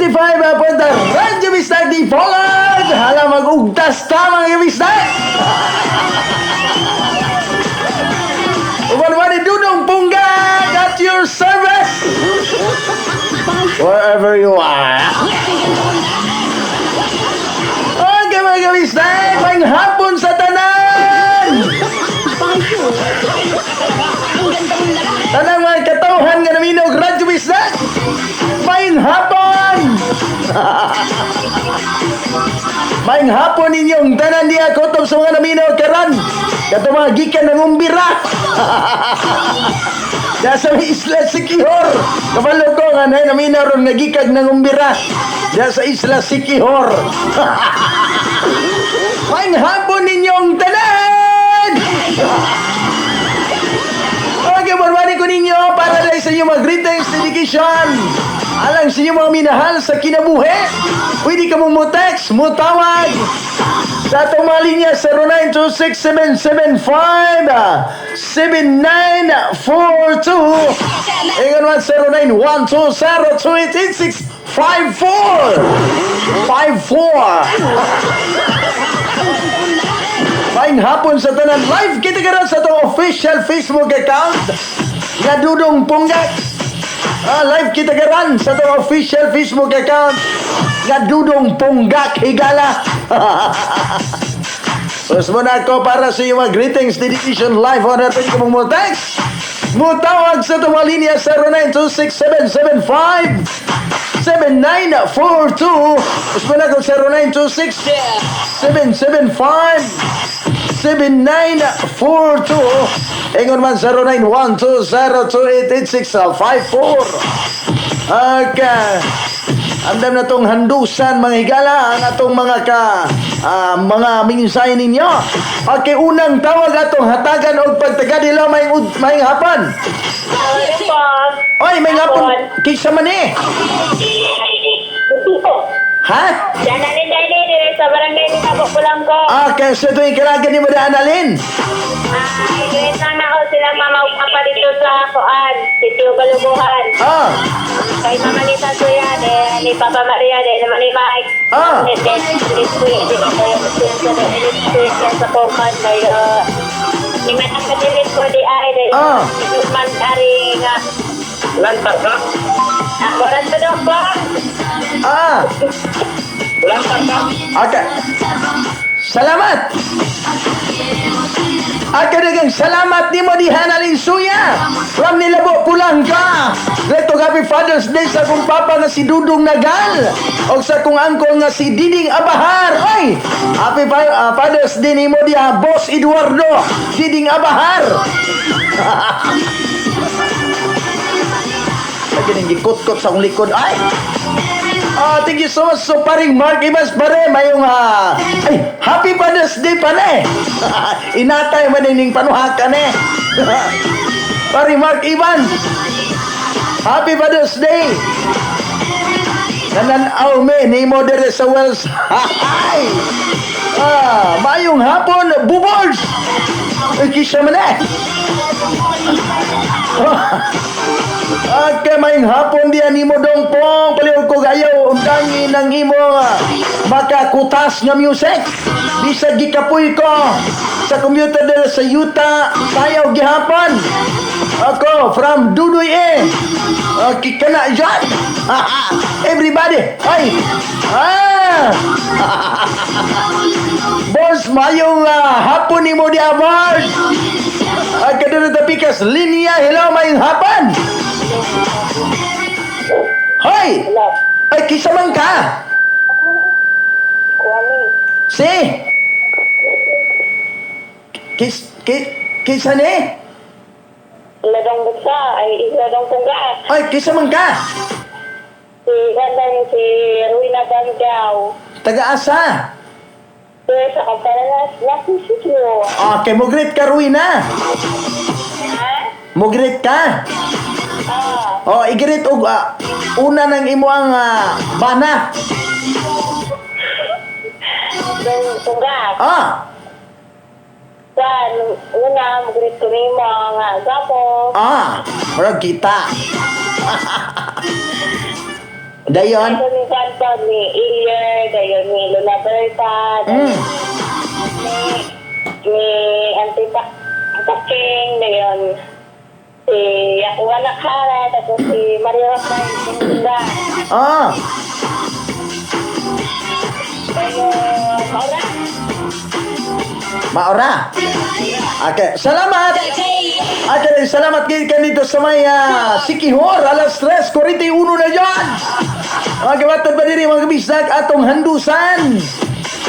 95 punta Radyo Bisdak Dipolog. Hala, mag-ugtas ta, mga kabisdak. Uban ni Dudong Punggak at your service. Wherever you are. Okay, mga kabisdak, maayong hapon sa tanan! Tanang mga katawhan nga naminaw Radyo Bisdak, maayong hapon! Maayong hapon ninyong tanan diya kutob sa mga naminaw karon. Kato mga gikan ng umbira. Diya sa may Isla Siquijor. Kabalo ko nga na naminaw ron nga gikan ng umbira. Diya sa Isla Siquijor. Maayong hapon ninyong tanan! Okay, barwani ko ninyo para lang sa inyong mga greetings, dedication. Alang sa inyong mga minahal sa kinabuhi. Pwede ka mong mo-text, mo-tawag sa atong mga linya 0926-775-7942. Ingon man 0912-028-8654. 54. Maayong hapon sa tanan. Live kita karon sa atong official Facebook account nga Dudong Punggak. Live kita karon sa atong official Facebook account nga Dudong Punggak Higala. Tapos muna ako para sa iyong mga greetings, dedication, live on natin ka mong mo text. Mutawag sa itong mga linya 0926-775 7942. Tapos muna ako 0926 775 7942. Ingon man 0912-028-8654. Okay. Andam na tong handusan, mga higala, ang atong mga ka mga mensahe ninyo. Okay, unang tawag atong hatagan og pagtagadilo, maayong hapon. Oy, maayong hapon. Kinsa man eh? Ha? Janalin Dani, dire sa barangay ni Nabo Pulangko. Ah, kaya sa ito yung kailangan ni mo daan alin. Ah, i-greet lang na ako sila mama ug papa dito sa kuan, Sitio Balubuhan. Kay Mama Lisa Suya, de, ni Papa Maria, de, naman ni Mike. Ni sa kuan, kay ni Manang Kadilit ko di ay, de, man ari nga. Lantar ka? Ako rin to ko. Lantar ka? Okay. Salamat! Okay, daghang salamat nimo di Hanalin Suya from Nilabo, Pulangka. Leto happy Father's Day sa akong papa nga si Dudong Nagal o sa akong uncle nga si Diding Abahar. Oy! Happy Father's Day nimo diha, Boss Eduardo Diding Abahar. Lagi nang gikot-kot sa akong likod. Ay! Thank you so much. So, paring Mark Evans, pare, mayong, ay, happy Father's Day, pare. Inatay man ining panuhakan eh. Paring Mark Evans, happy Father's Day. Nananaw me, nimo dire sa Wells. Ay! Mayong hapon, Bubors! Ay, kinsa man eh. Okay, maayong hapon diyan nimo, Dong Pong. Palihog ko gayaw undangin ang imo makakutas nga music. Bisag gikapoy ko sa computer dira sa yuta, sayaw gihapon. Ako from Dudoy eh. Okay ka na dyan. Everybody, ay! Boss, mayong hapon nimo diya, boss. Ay, kadto na pikas linya. Hello, mayong hapon. Hoy! Hello. Ay, kinsa man ka? Kuani. Si? Kinsa ni? Iladong Buksa, ay Iladong Pungga. Ay, kinsa man ka? Si Gandang si Ruina Bangaw. Taga-asa? Si sa Campananas, Lucky Sitio. Okay, mo-greet ka, Ruina. Ha? Mo-greet ka. Ah. Oh, i-greet og una ng imo ang bana. Dong tungga. Kuan, una, mag-greet ko nimo nga gwapo. Ah, murag kita. Dayon. Dayon ni kuan pa ni Ilier, dayon ni Lola Berta, dayon ni Auntie Pa King, dayon si akong anak Hara, tapos si Maria Rafael Tungga. Dayon, maura. Maora. Okay, salamat. Okay, salamat kay dito sa may Sikihor, alas 3:41 na dyan. Mga kabatad pa diri, mga kabisag, atong handusan.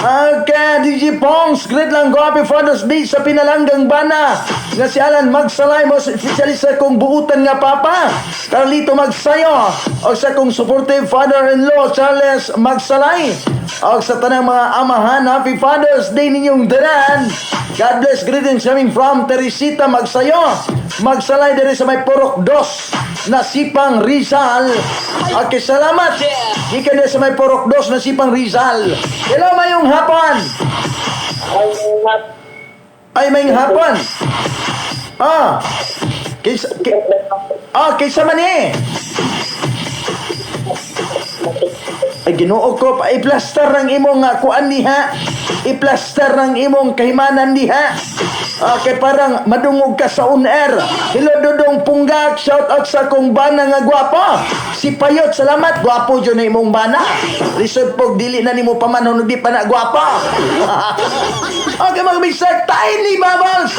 Okay, DJ Pongs, great lang ko. Happy Father's Day sa pinalanggang bana. Nga si Alan Magsalay mo, officially sa kong buutan nga papa. Carlito Magsayo. O sa kong supportive father-in-law, Charles Magsalay. O sa tanang mga amahan, Happy Father's Day ninyong tanan. God bless. Greetings coming from Teresita Magsayo. Magsalay diri sa may Purok Dos na Sipang Rizal. Okay, salamat. Gikan diri sa may Purok Dos na Sipang Rizal. Hello, mayong hapon. Ay, Ay, mayong hapon. Kaysa man eh. Ay, Ginoo ko, pa i-plaster ng imong kuan diha. I-plaster ng imong kahimanan diha. Okay, parang madungog ka sa on air. Hello, Dodong Punggak. Shout out sa kong bana nga gwapa. Si Payot, salamat. Gwapo dyan na imong bana. Lisod pog, dili na nimo pamanhon, di pa na gwapa. Okay, mga bisag, Tiny Bubbles!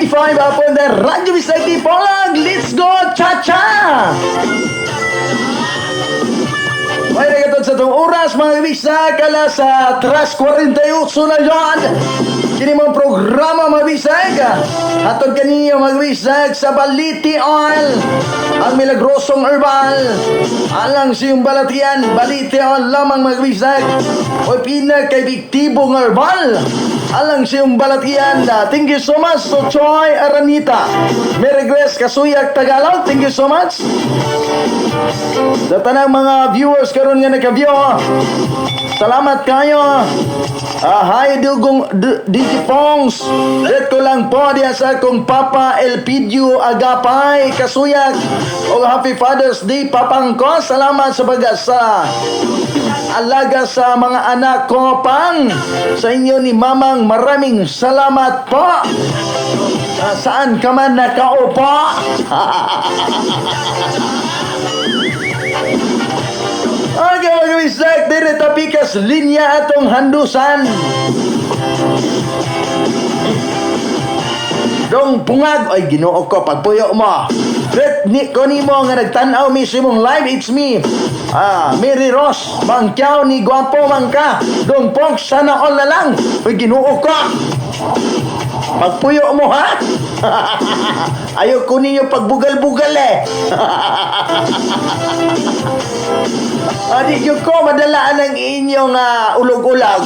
95 up on the Radyo Bisdak Tipongag. Let's go, cha-cha! May nagatod sa itong oras, mga bisdak, alas sa 3:48 na yan. Kini mong programa, mga bisdak. Hatod kaninyo, mga bisdak, sa Baliti Oil. Ang milagrosong herbal. Alang siyong balatian, Baliti Oil lamang, mga bisdak. O pinaka-epektibong herbal. Alang siyong balatian. Thank you so much to Choi Aranita. Mary Grace Kasuyak Tagalog. Thank you so much. Sa tanang mga viewers karon nga naka-view. Salamat kayo. Hi Dugong DJ Pongs. Let ko lang po diya sa akong Papa Elpidio Agapay Kasuyak. O Happy Father's Day, papang ko. Salamat sa pag-asa alaga sa mga anak ko pang. Sa inyo ni Mamang, maraming salamat po. Saan ka man nakaupo. Okay, mga bisdak, dire tapikas linya atong handusan. Dong pungag, ay Ginoo ko, pagpuyo mo. Ret ni ko nimo nga nagtan-aw mismo live, it's me. Mary Ross, bangkyaw ni gwapo man ka. Dong pong, sana all na lang. Ay Ginoo ko. Pagpuyo mo, ha? Ayaw ko ninyo pagbugal-bugal eh. Di ko madalaan ang inyong ulog-ulag.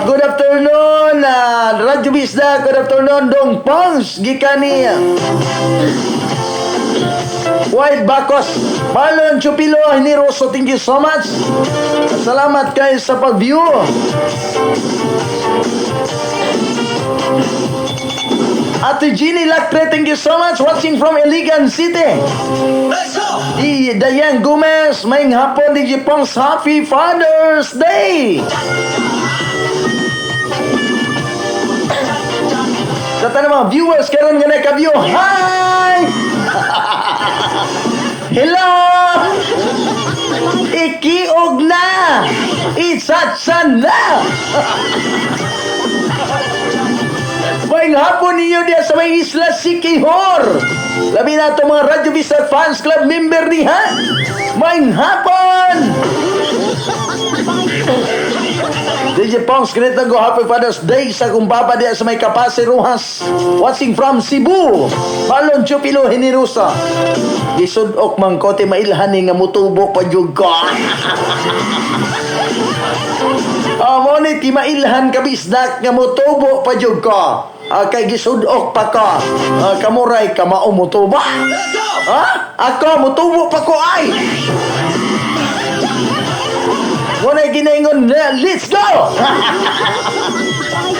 Good afternoon, Radyo Bisdak. Good afternoon, Dong Pons. Gikan ni White Bacos. Marlon Chupilo Hiniroso, thank you so much. Salamat kayo sa pag-view. Ate Jeannie Lacre, thank you so much. Watching from Iligan City. Let's go! Di Dayan Gomez, may hapon DJ Pongs, Happy Father's Day! Sa tanang mga viewers, karon nga naka-view, hi! Hello! Ikiog na! Isatsan na! May hapon ninyo diya sa may Isla Siquijor. Labi na itong mga Radyo Bisdak Fans Club member diha. Maayong hapon! DJ Pongs, greet lang ko Happy Father's Day sa akong papa diya sa may Kapasi Rojas. Watching from Cebu. Marlon Chupilo Hinirusa. Gisud-ok man ko, ti mailhan ni nga mutubo pa jud ko. Ah, mo ni ti mailhan ka bisdak nga mutubo pa jud ko. Ah, kay gisud-ok pa ko. Ah, kamuray ka mao mutubo. Ha? Ako mutubo pa ko ay. Wala ginaingon, let's go!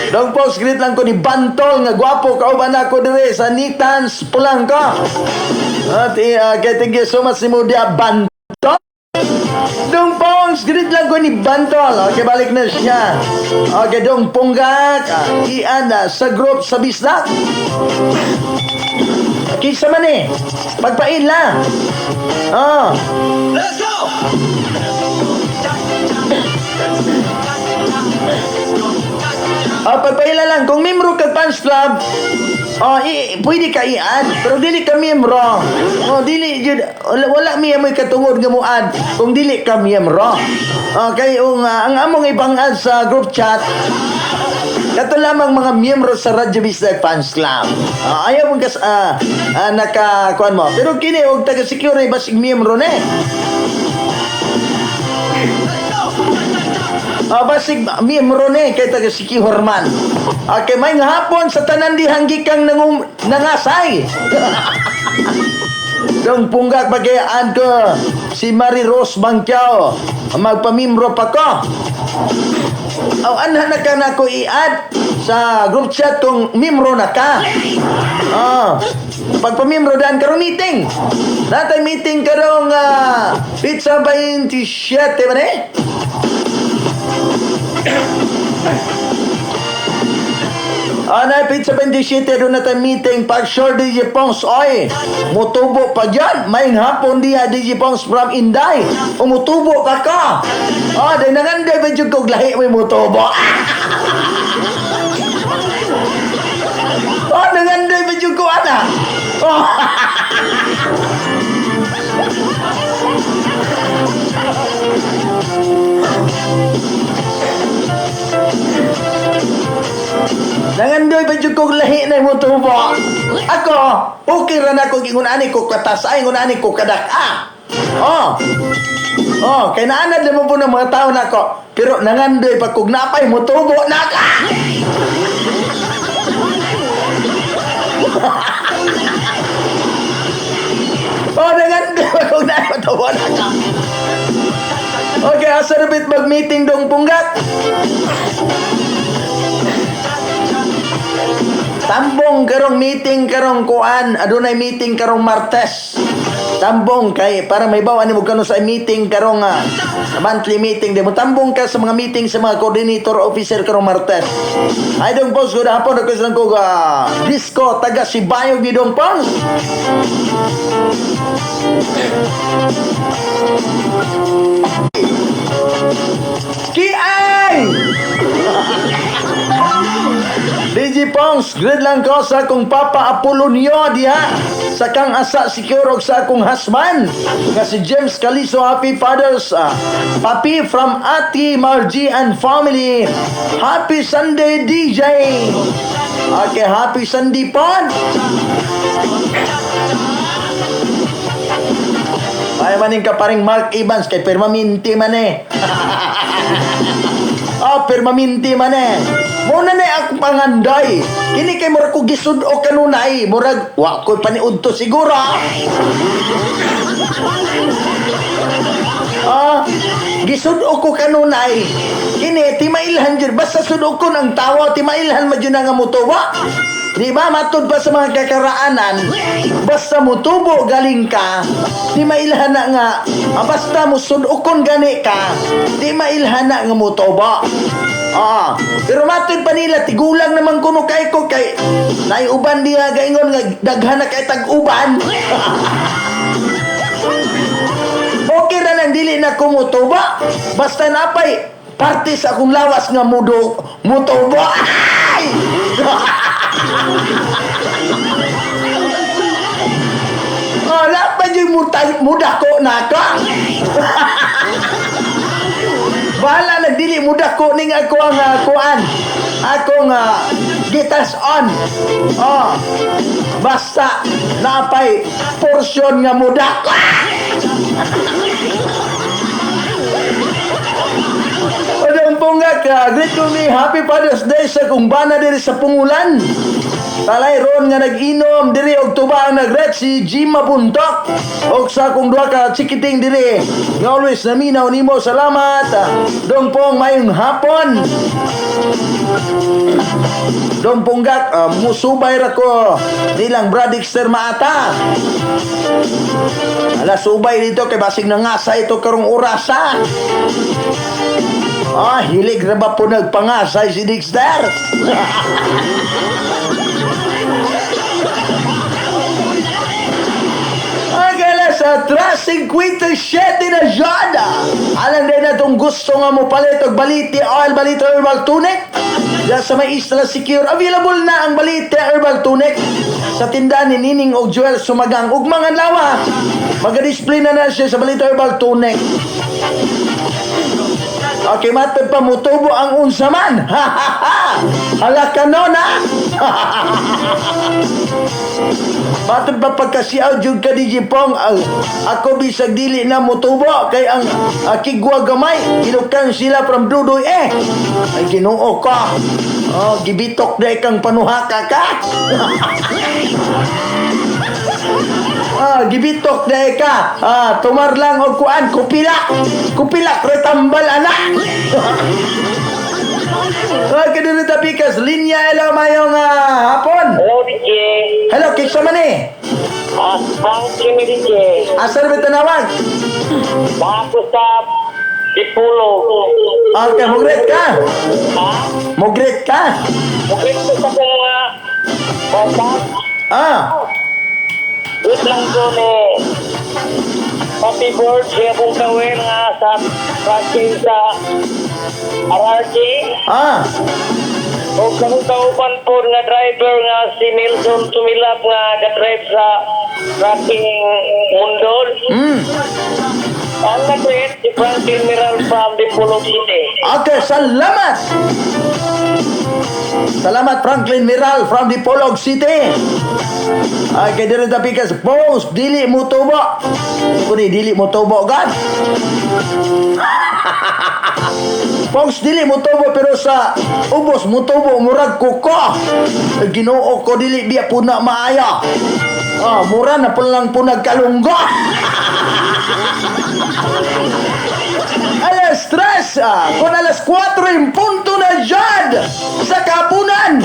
Dong post greet lang ko ni Bantol nga gwapo kauban ako dire sa Nitans Polanco. At kay thank you so much nimo dia, Bantol. Dong Pongs, greet lang ko ni Bantol. Okay, balik na siya. Okay, Dong Punggak, ian sa group sa Bisdak. Kinsa man eh. Pagpaila. Ah. Let's go! Ah, pagpaila lang, kung membro ka fans club, oh, pwede ka i-add, pero dili ka membro. Oh, dili jud wala, wala mi amoy katungod nga mo add kung dili ka miyembro. Okay, ang among ibang add sa group chat, kato lamang mga miyembro sa Radyo Bisdak Fans Club. Ah, ayaw mong kas naka kuan mo. Pero kini og taga secure basig miyembro ne. Ah, basig miyembro ne kay taga secure man. Okay, may hapon sa tanan dihang gikang nangasay. Dong Punggak pagayaan ko si Marie Rose Bangkiao. Magpamimbro pa ko. Aw, anha na ka na ko i-add sa group chat kung miyembro na ka. Ah, pagpamimbro daan karon meeting. Natay meeting karong pizza 27 man eh. Ah, na pizza 27 doon na tayo meeting pag sure DJ Pongs oy. Mutubo pa dyan. May hapon diha DJ Pongs from Inday. Umutubo pa ka. Ah, di nanganday ba dyan kog lahi may mutubo. Ah, nanganday ba dyan ko ana. Oh. Nangandoy ba dyan kog lahi na mutubo. Ako, okay ra na ko ingon ani ko katasay, ingon ani ko kadak-a. Oh. Oh, kay naanad naman po ng mga tao nako. Pero nangandoy pa kog napay mutubo na ka. Oh, nangandoy pa kog napay mutubo na ka. Okay, asa na bit mag-meeting dong Punggat? Tambong karong meeting karong kuan, adunay meeting karong Martes. Tambong kay para may bawa nimo kano sa meeting karong monthly meeting di mo tambong ka sa mga meeting sa mga coordinator officer karong Martes. Ay Dong Pons, good hapon request lang ko disco taga Sibayog ni Dong Pons. Kiay! DJ Pongs, greet lang ko sa akong Papa Apolonio diha sa kang asa secure og sa akong husband nga si James Caliso. Happy Father's Papi from Ati Margie and family. Happy Sunday, DJ. Okay, happy Sunday pod. Ay maning ka paring Mark Evans kay permanente man eh. Ah, permanente man eh. Muna na akong panganday. Kini kay murag ko gisud-o kanunay. Murag wa ko'y paniudto siguro. Ah, gisud-o ko kanunay. Kini timailhan jud basta sud-o ko ang tawo timailhan man jud nga mutuwa. Di ba matud pa sa mga kakaraanan, basta mutubo galing ka, di mailhan na nga, basta musud-okon gani ka, di mailhan na nga mutubo. Ah, pero matud pa nila tigulang naman kuno kay ko kay naiuban diha gaingon nga daghan na kay tag-uban. Okay ra nang dili na kumutuba. Basta napay parte sa akong lawas nga mudo mutubo. Ay! jud mudako na ka. Bahala nagdili mudako ning ako ang kuan. Akong gitas on. Oh. Basta naapay porsyon nga mudako. Padang punggak, greet to me, happy Father's Day sa kung bana diri sa Pungulan. Talay ron nga nag-inom diri og tuba ang nagret si Jim Mabuntok. Og sa akong duha ka chikiting diri. Nga always naminaw nimo, salamat. Dong Pong, mayong hapon. Dong Punggak, musubay ra ko nilang Brad Dexter Maata. Ala, subay dito kay basig nangasa ito karong orasa. Ah, hilig ra ba po nagpangasay si Dexter? Ang sa 3:57 na jada. Alam din na itong gusto nga mo palit og Balite Oil, Balite Herbal Tonic. Diyan sa may Isla Secure, available na ang Balite Herbal Tonic sa tindahan ni Nining og Joel Sumagang ug mga lawa. Maga-display na na siya sa Balite Herbal Tonic. Okay, matag pa mutubo ang unsa man. Ha ha ha. Hala ka nun, ha? Matag pa pagkasiaw jud ka di Jipong, ako bisag dili na mutubo kay ang kigwa gamay ginukan sila from Dudoy eh. Ay Ginoo ka. Oh, gibitok na ikang panuhaka ka. Ah, gibitok na ka. Ah, tumar lang og kuan, kupilak. Kupilak retambal anak. Ah, kadiri tapikas linya, hello, mayong hapon. Hello, DJ. Hello, kinsa man eh? Ah, Frankie ni DJ. Asa ra ba tanawag? Bako sa Dipulo. Okay, mugret ka. Ha? Mugret ka. Okay ko sa mga bata. Ah, Wait lang ko ni Happy birthday akong kawin nga sa tracking sa RRG. Ah. O kanong kauban po nga driver nga si Nelson Tumilap nga ga-drive sa tracking Mundol. Ang nag-create si Franklin Miral from Dipolog City. Okay, salamat! Salamat, Franklin Miral from Dipolog City. Ay, kay diri tapikas, post, dili mo tubo. Kuni, dili mo tubo, God. Post, dili mo tubo, pero sa ubos mo tubo, murag kuko. Ginoo ko, dili biya po na maaya. Ah, mura na po lang po nagkalunggo. Alas 3, kung alas 4 en punto na dyan sa kapunan.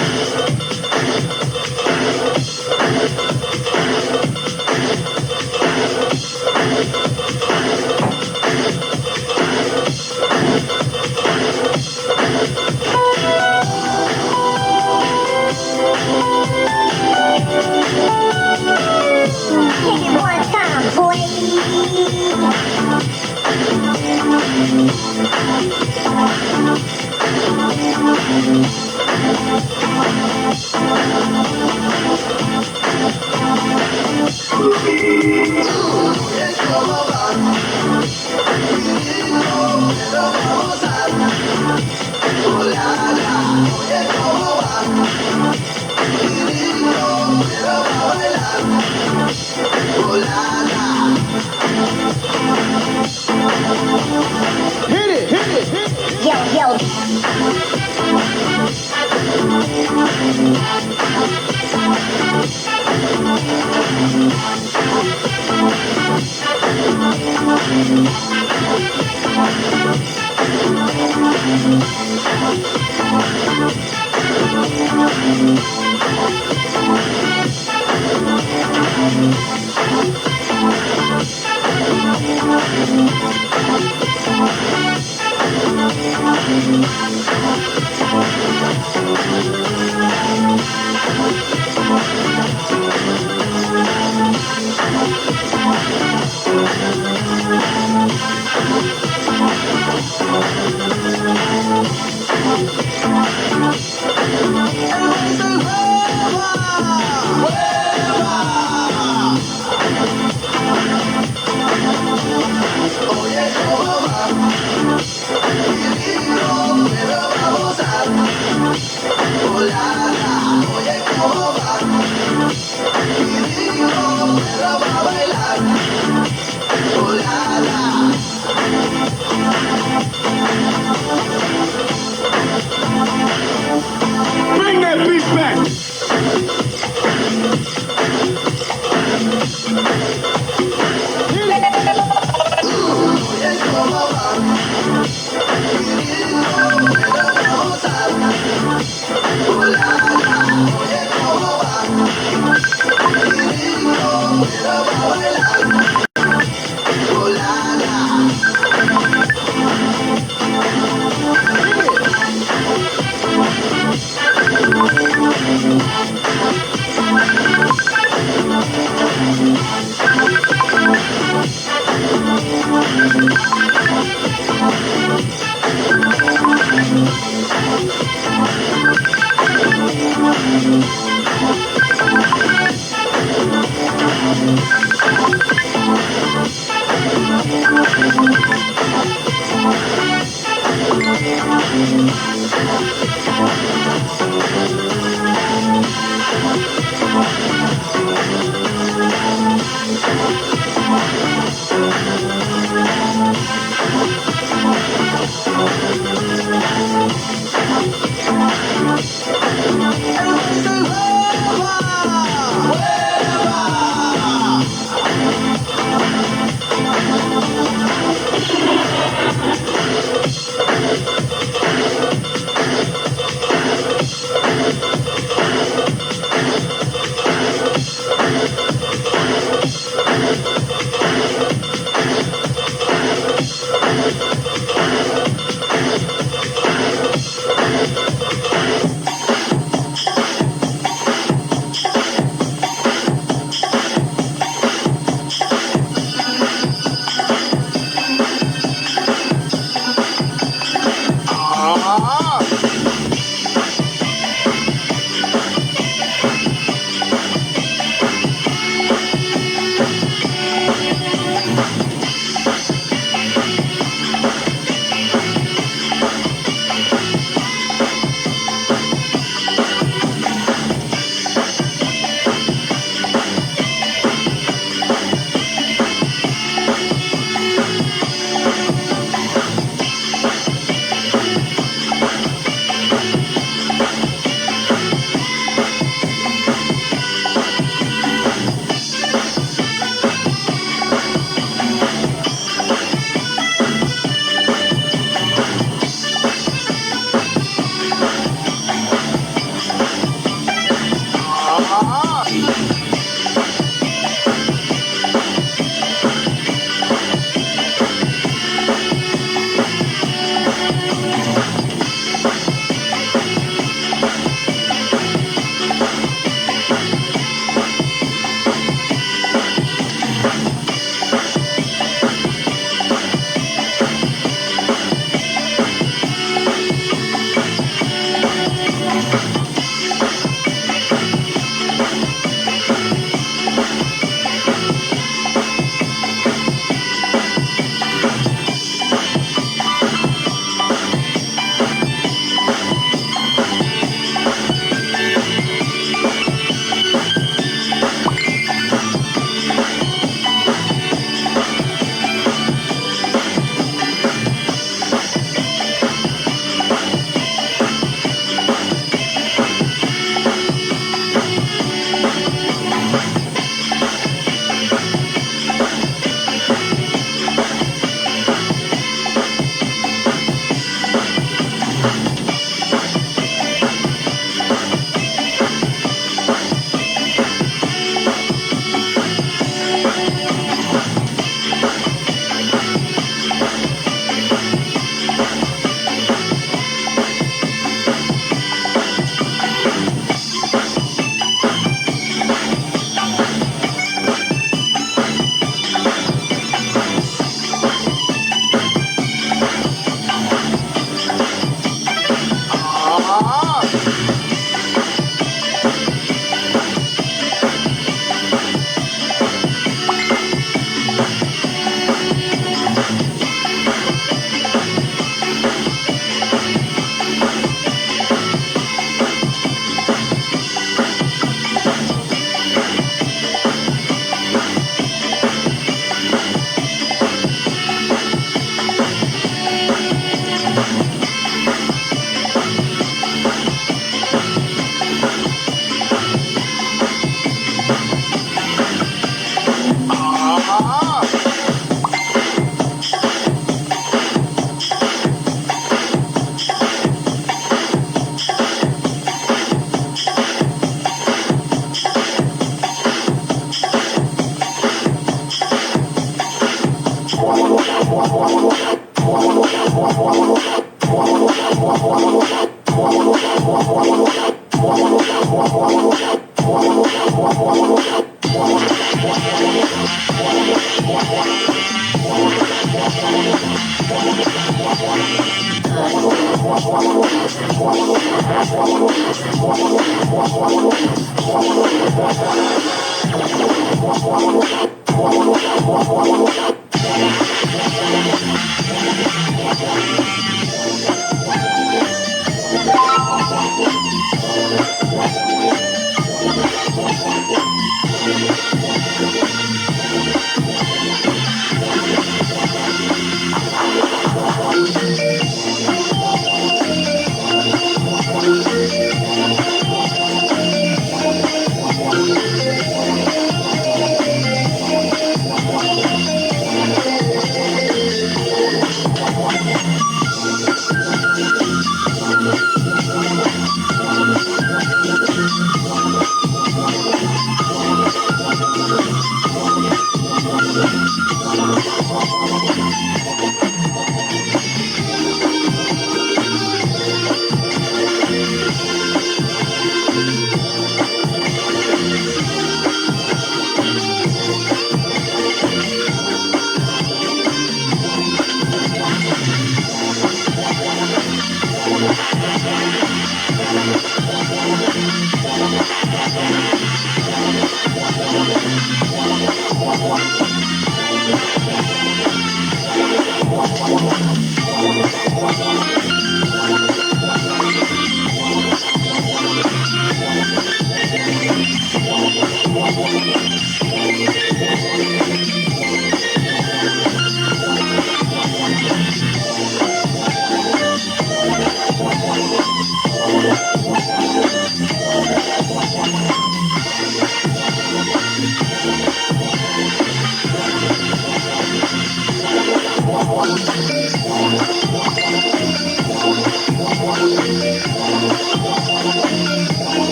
Hit it one time, boy. Yo, yo.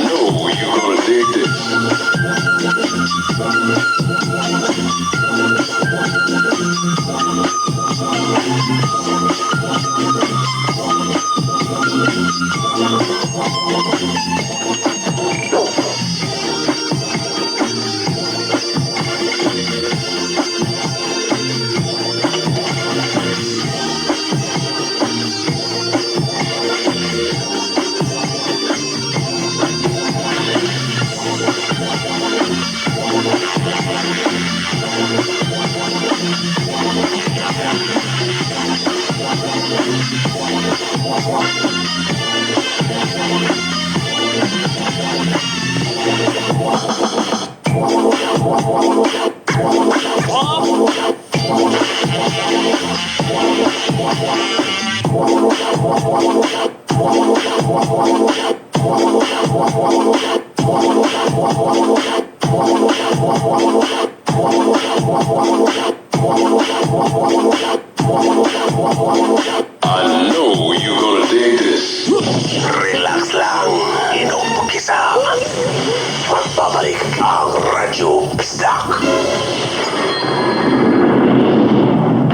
Know you're gonna dig this. I know you're gonna dig this. Relax lang. Inom kisa. Magbabalik ang Radyo Bisdak.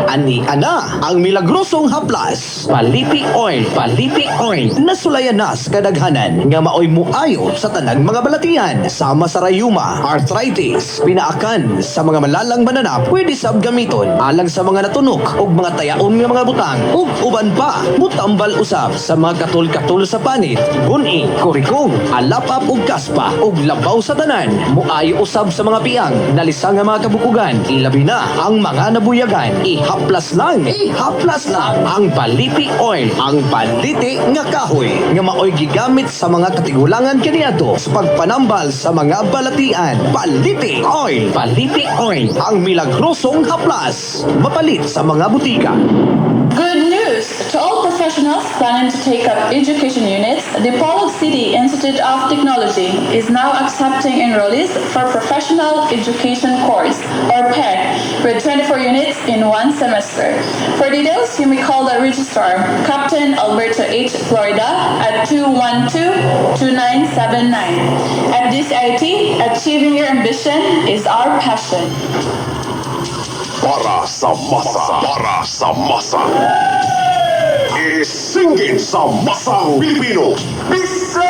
Ani ana ang milagrosong haplas. Baliti Oil, Baliti Oil. Nasulayan na sa kadaghanan nga maoy muayo sa tanang mga balatian sama sa rayuma, arthritis, pinaakan sa mga malalang mananap, pwede sab gamiton alang sa mga natunok ug mga tayaon nga mga butang ug uban pa. Mutambal usab sa mga katul-katul sa panit, guni, kurikong, alapap ug kaspa ug labaw sa tanan. Muayo usab sa mga piang, nalisa nga mga kabukugan, ilabi na ang mga nabuyagan. Ihaplas lang, ihaplas lang ang Baliti Oil, ang baliti nga kahoy nga maoy gigamit sa mga katigulangan kaniadto sa pagpanambal sa mga balatian. Baliti Oil, Baliti Oil, ang milagrosong haplas. Mapalit sa mga butika. Good news! news to all professionals planning to take up education units, Dipolog City Institute of Technology is now accepting enrollees for Professional Education Course, or PEC, with 24 units in one semester. For details, you may call the registrar, Captain Alberto H. Florida, at 212-2979. At DCIT, achieving your ambition is our passion. Para sa masa. Para sa masa. Isinggit sa masang Pilipino. Bisdak!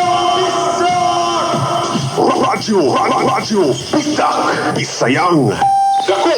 Radyo, Radyo, Bisdak, Bisayang. Dako!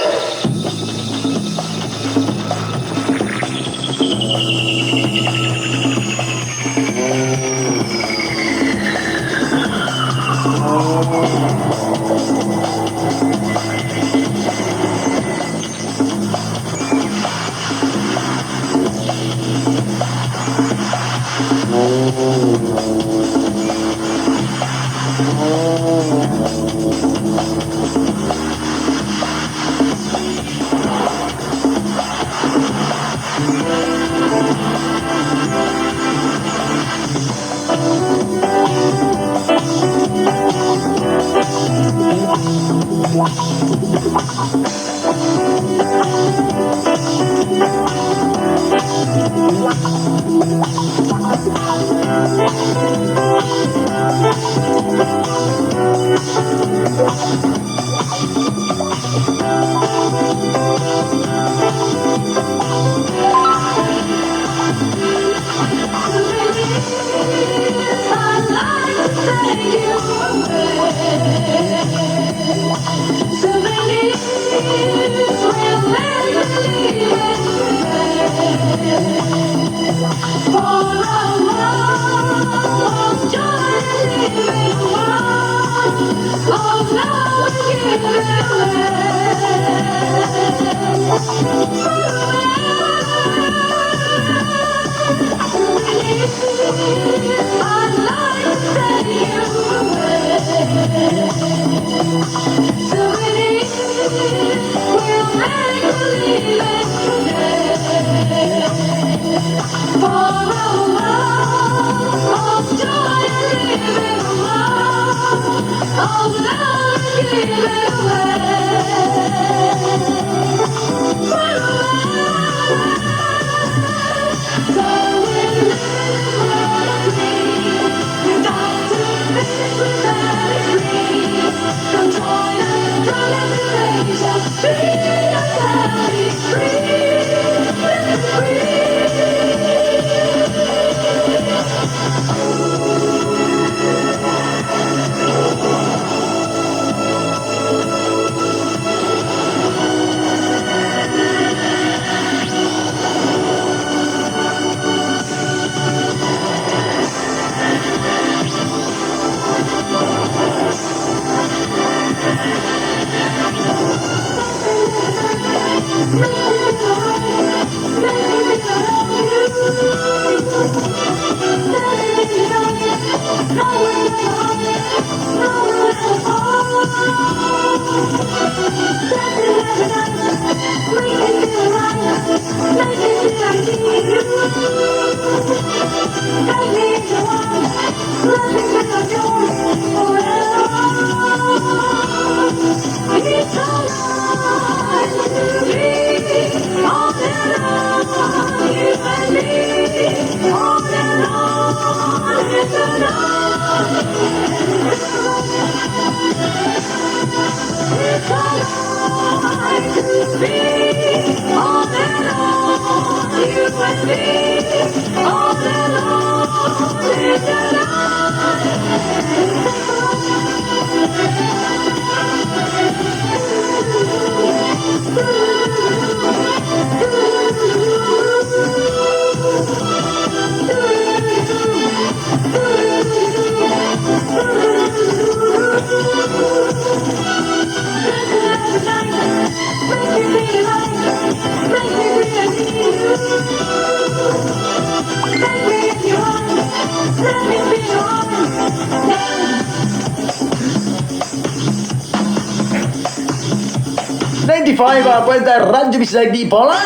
95 Radyo Bisdak Dipolog.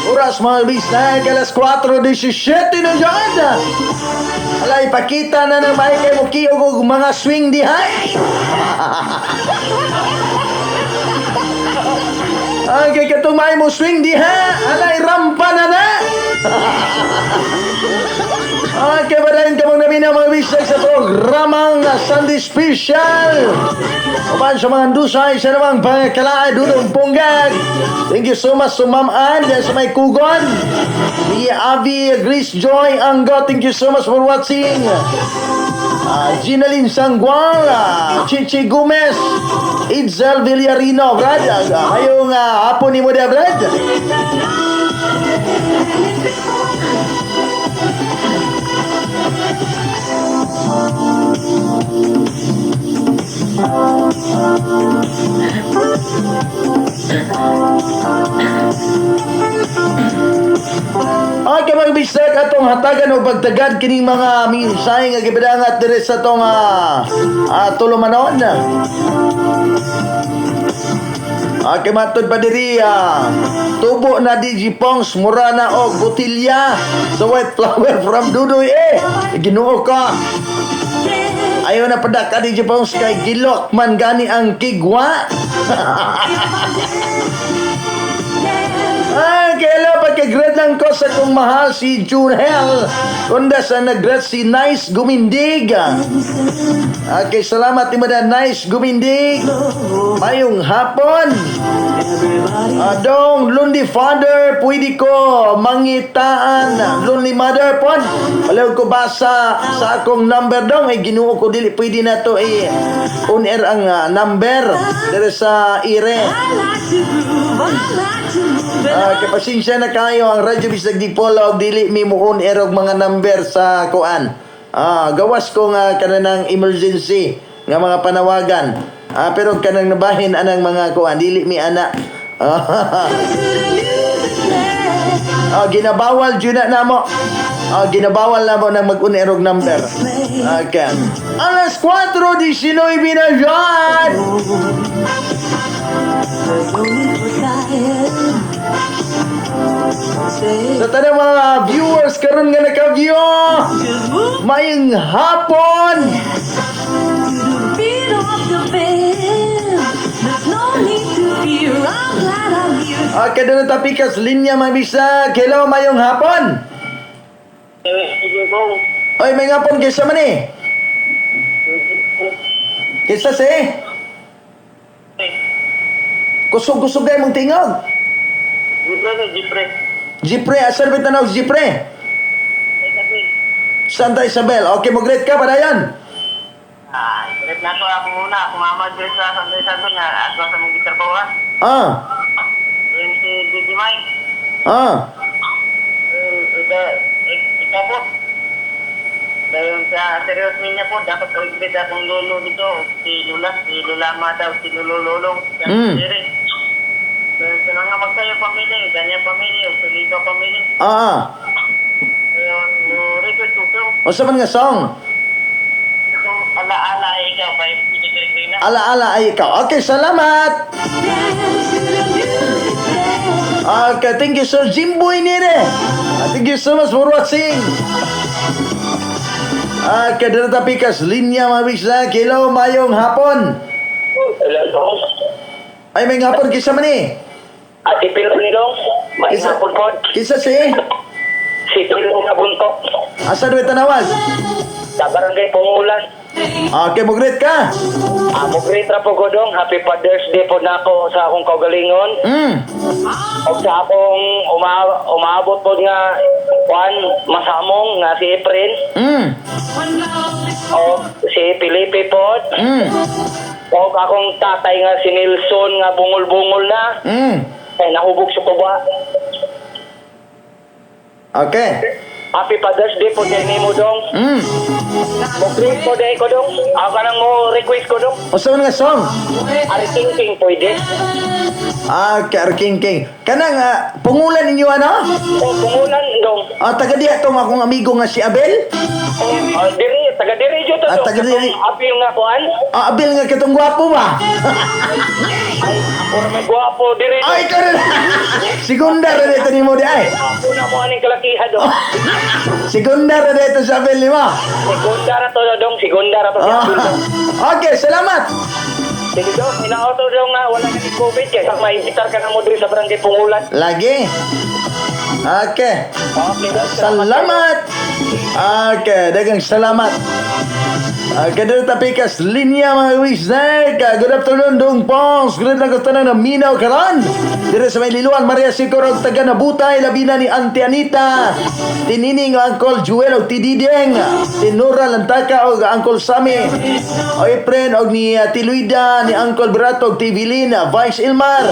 Oras, mga bisnag, alas 4:17 na dyan. Alay, pakita na ng may kay mo og mga swing diha. Ay, kay katong may mo swing diha. Alay, rampa na na. Okay, padayon kamong naminaw, mga bisag, sa programang Sunday Special. Uban sa mga dusay sa namang pangkalaay Dudong Punggag. Thank you so much to Ma'am Ann sa may kugon. Ni Avi Grace Joy Anggo, thank you so much for watching. Ginaline Sangguang, Chichi Gomez, Itzel Villarino, Brad. Ngayong hapon ni mo dia, Brad. Okay, mga bisag, atong hatagan o pagtagad kining mga mensahe nga gipadangat diri sa atong tulumanon. Okay, matod pa diri, tubo na DJ Pongs, mura na og botilya sa white flower from Dudoy eh. Ginoo ka. Ayaw na padak ka, DJ Pongs, kay gilok man gani ang kigwa. Ay, kailan pagka-grade lang ko sa kong mahal si Junel. Kunda sa nag-grade si Nice Gumindig. Okay, salamat ni Madam Nice Gumindig. Mayong hapon. Adong Lonely Father, pwede ko mangitaan. Lonely Mother pon. Wala ko basa sa akong number dong. Ay, Ginoo ko, dili pwede na to on air ang number diri sa ire. Okay, pasensya na kayo ang Radyo Bisdag Dipolog, dili mi mo on air og mga number sa kuan. Gawas ko nga kanang emergency nga mga panawagan. Pero kanang nabahin anang mga kuan dili mi ana. Ginabawal jud na namo. Ginabawal na mo nang mag-on air og number. Okay. Alas 4:19 na dyan. Sa tanang mga viewers karon nga naka-view, mayong hapon. Okay, doon ang tapikas linya mga bisag. Hello, mayong hapon. Oy, may hapon kaysa man eh. Kaysa si? Kusog-kusog kayo mong tingog. Jipre. Jipre, asal ba tanaw Jipre? Santa Isabel. Okay, mag-greet ka, padayon. Greet na ko ako muna. Ako mama dito sa Santa Isabel nga ako sa mong gitrabahoan. Yun si Didi Mike. Ikaw po. Dahil sa serious niya po, dapat kaligpit akong lolo dito. Si Lula, si Lula Mata, si Lolo Lolong. Dahil sa mga magsayo pamilya, ganyan pamilya, sa Liga pamilya. Ayun, request ko. O sa man nga song? Itong Alaala Ay Ikaw by Pili Peregrina. Alaala Ay Ikaw. Okay, salamat! Okay, thank you Sir Jimboy Nere. Thank you so much for watching. Okay, dito tapikas linya mga bisla. Hello, mayong hapon. Hello. Ay, may hapon kisa man eh. Ate Pilo nilong, may hapon po. Kisa si? Si Pilo Kabuntok. Asa doon tanawas? Sa barangay Pungulan. Okay, mugrit ka. Mugrit ra po ko dong. Happy Father's Day po nako sa akong kaugalingon. O sa akong umaabot po nga kuan masamong nga si Efren. O si Felipe po. O akong tatay nga si Nelson nga bungol-bungol na. Ay nahubog sa kuba. Okay. Happy Father's Day po kay nimo dong. Mo-greet po day ko dong. Ako nang mo request ko dong. O sa nga song? Ari King King pwede. Ah, kay King King. Kanang pungulan ninyo ano? O pungulan dong. Taga diha tong akong amigo nga si Abel? Diri, taga diri jud to. Taga diri. Abel nga kuan. Abel nga katong gwapo ba? Ay, Ako na may gwapo diri. Ay, ikaw na. Segunda ra dito nimo di ay. Ako na mo aning kalakiha dong. Segunda ra dito sa Abel nimo. Segunda ra to dong, segunda ra to si Ah. Abel dong. Okay, salamat. Sige dong, hinaot dong nga wala ka ni COVID kay sa maimbitar ka na mo diri sa barangay Pungulan. Lagi. Okay. Okay, dong. Salamat. Okay, daghang salamat. Okay, dito tapikas linya mga wisnek. Good afternoon, Dong Pons. Good lang gusto na minaw karon. Dire sa may Liluan, Maria Siguro, taga Nabutay, labina ni Auntie Anita. Tinining ang Uncle Jewel og Tidideng. Tinura Lantaka og Uncle Sammy. O Efren og ni Tiluida, ni Uncle Berato og Tivilin, Vice Ilmar.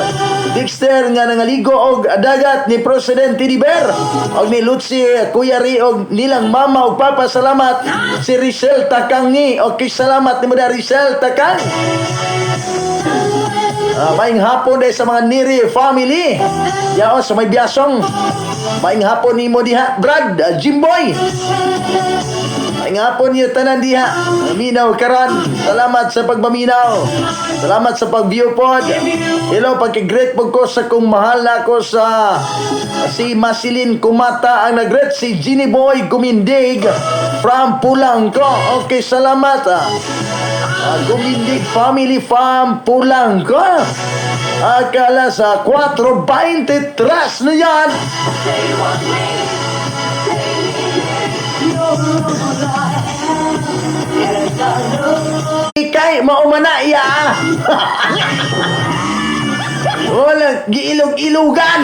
Dexter nga nangaligo og dagat ni President Teddy Bear og ni Lutzi Kuya Ri og nilang mama og papa, salamat si Rizal Takangi. Okay, salamat ni mo da, Rizal Takang. Maayong hapon dahil sa mga Neri family. Yao sa may biyasong. Maayong hapon nimo diha, Brad, Jimboy. Maayong hapon niyo tanan diha. Minaw karon. Salamat sa pagmaminaw. Salamat sa pag-view pod. Hello, pagki-greet po ko sa kung mahal na ako sa si Masilin Kumata ang nag-greet, si Ginny Boy Gumindig from Pulangko. Okay, salamat. Gumindig family from Pulangko. Akala sa 4:23 na yan. Ikay, maumana iya. Wala, giilog-ilugan.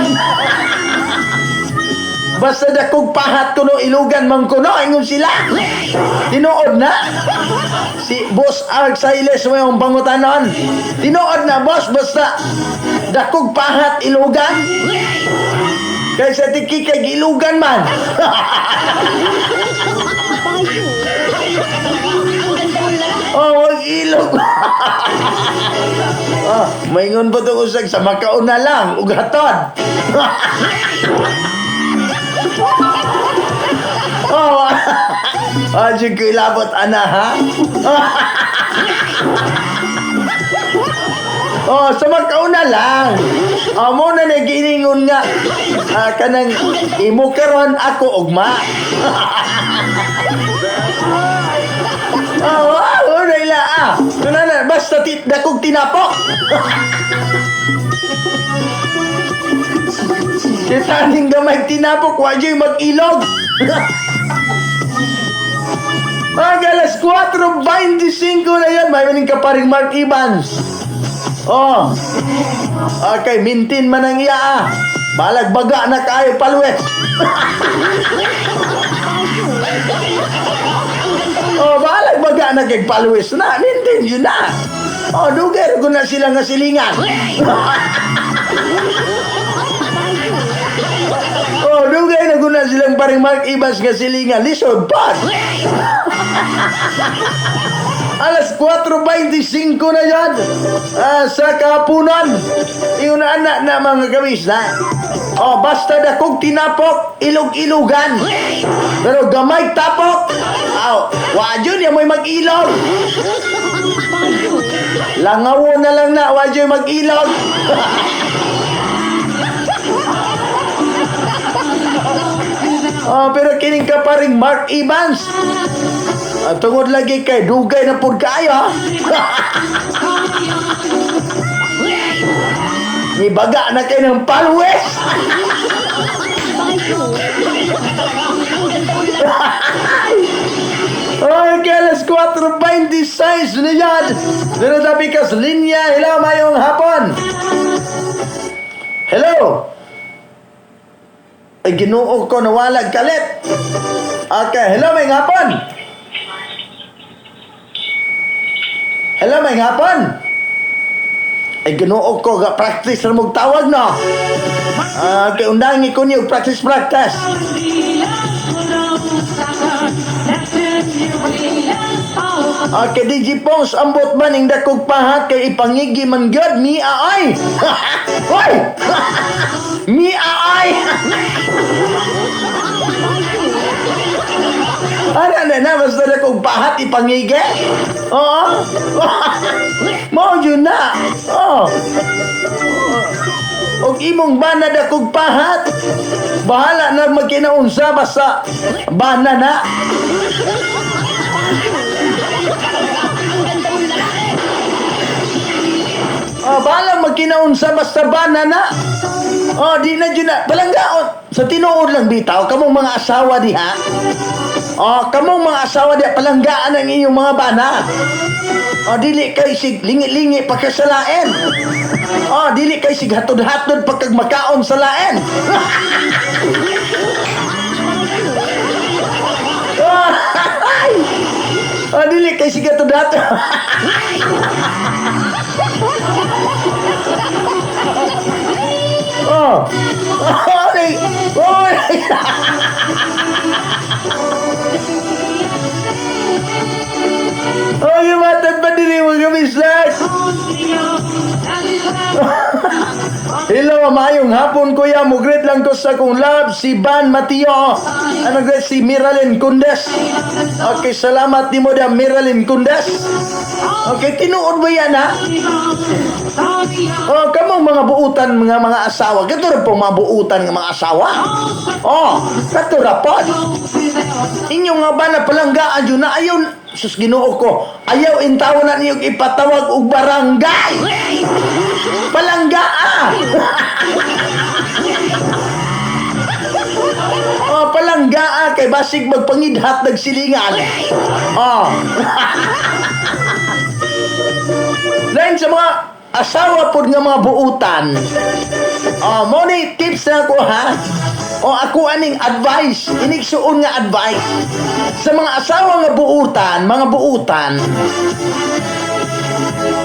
Basta dakog pahat kuno, ilugan man kuno, ingon sila. Tinuod na. Si Boss Ark Siles mo yung pangutanon. Tinuod na, boss, basta dakog pahat ilugan. Kaysa tiki kay gilugan man. Oh, wag ilog. Maingon pa itong usag sa makauna lang, ugaton. Oh, jud ko ilabot, ana, ha? Oh, sa makauna lang. Oh, mo na naginingon nga. Kanang imo karon ako ugma. Oh, oh, ila ah. Kunana, basta dakog tinapok. Kita ning gamay tinapok, wa jud mag-ilog. Ang alas 4:25 na yan, may maning kaparing Mark Evans. Oh. Okay, mintin man ang iya ah. Balag baga na kaayo palwes. Oh, balag baga na kay palwes na. Mintin yun na. Oh, dugay ko na sila nga silingan. Oh, dugay na guna silang paring Mark Evans nga silingan. Lisod pa. Alas 4:25 na yan. Sa kapunan. Iyon na anak na mga kamis na. Oh, basta dakog tinapok, ilog-ilugan. Pero gamay tapok, aw, wadyo niya mo'y mag-ilog. Langawo na lang na, wadyo mag-ilog. Oh, pero kining ka pa rin Mark Evans. Tungod lagi kay dugay na pud kaayo, ha? Nibaga na kay ng palwes. Okay, alas 4:26 na yan. Pero tabi kas linya. Hello, mayong hapon. Hello. Ay, Ginoo ko, nawalag kalit. Okay, hello, mayong hapon. Hello, mayong hapon. Ay, Ginoo ko, ga practice na mong tawag, no? Okay, undangi ko niyo, practice, practice. Okay, DJ Pons, ambot man ing dakog pahat kay ipangigi man gyud mi aay. Hoy! Mi aay. Ana na na basta dakog pahat ipangigi. Oo. Mao jud na. Oo. Ug imong bana dakog pahat. Bahala na magkinaunsa basta bana na. Oh, bahala magkinaunsa basta bana na. Oh, di na dyan na. Palanggaon. Sa tinuod lang bitaw, kamong mga asawa diha. Oh, kamong mga asawa diha, palanggaan ang inyong mga bana. Oh, dili kay sig lingi-lingi pagkasalain. Oh, dili kay sig hatod-hatod pagkag makaon sa lain. Oh, dili kay sig hatod-hatod. Oh. Oh, ay. Oh. Oh, gimatad pa dili mo gamisag. Hello, maayong hapon, kuya. Mugreet lang ko sa akong love, si Ban Mateo. Ano greet si Miralyn Kundes. Okay, salamat nimo da, Miralyn Kundes. Okay, tinuod ba yan, ha? Oh, kamong mga buutan mga asawa. Kato ra po mga buutan nga mga asawa. Oh, kato ra po. Inyo nga ba na palanggaan yun na ayaw, sus Ginoo ko, ayaw intawo na niyo ipatawag og barangay. Palanggaa. Oh, palanggaa kay basig magpangidhat nagsilingan. Oh. Lain sa mga asawa pod nga mga buutan. Oh, mo ni tips na ako, ha. O ako aning advice, inigsuon nga advice sa mga asawa nga buutan, mga buutan.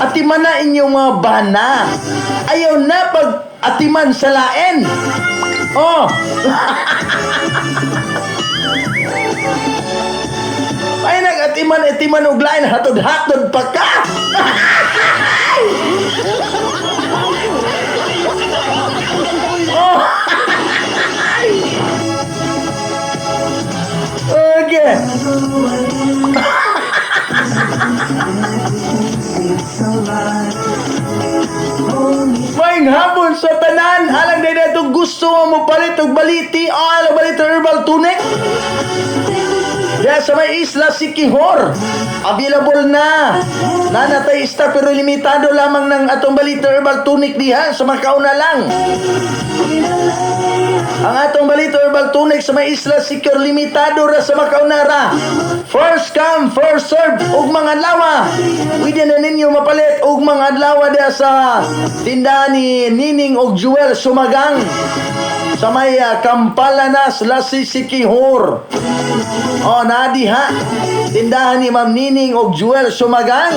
Atiman na inyong mga bana. Ayaw na pag atiman sa lain. Oh. Ay nag-atiman atiman og lain, hatod-hatod pa ka. Oh. Okay. Maayong hapon sa tanan. Alang day na itong gusto mo palit og baliti. Oh, alang baliti herbal tunic. Diya sa may isla Siquijor. Available na. Nanatay stock pero limitado lamang ng atong balita herbal tunic diha sa makauna lang. Ang atong balita herbal tunic sa may isla Siquijor limitado ra sa makauna ra. First come, first serve og mga adlaw. Pwede na ninyo mapalit og mga adlaw diha sa tindahan ni Nining og Jewel Sumagang sa may Kampalanas, Lasi Siquijor. Oh, na diha. Tindahan ni Ma'am Nining og Jewel Sumagang.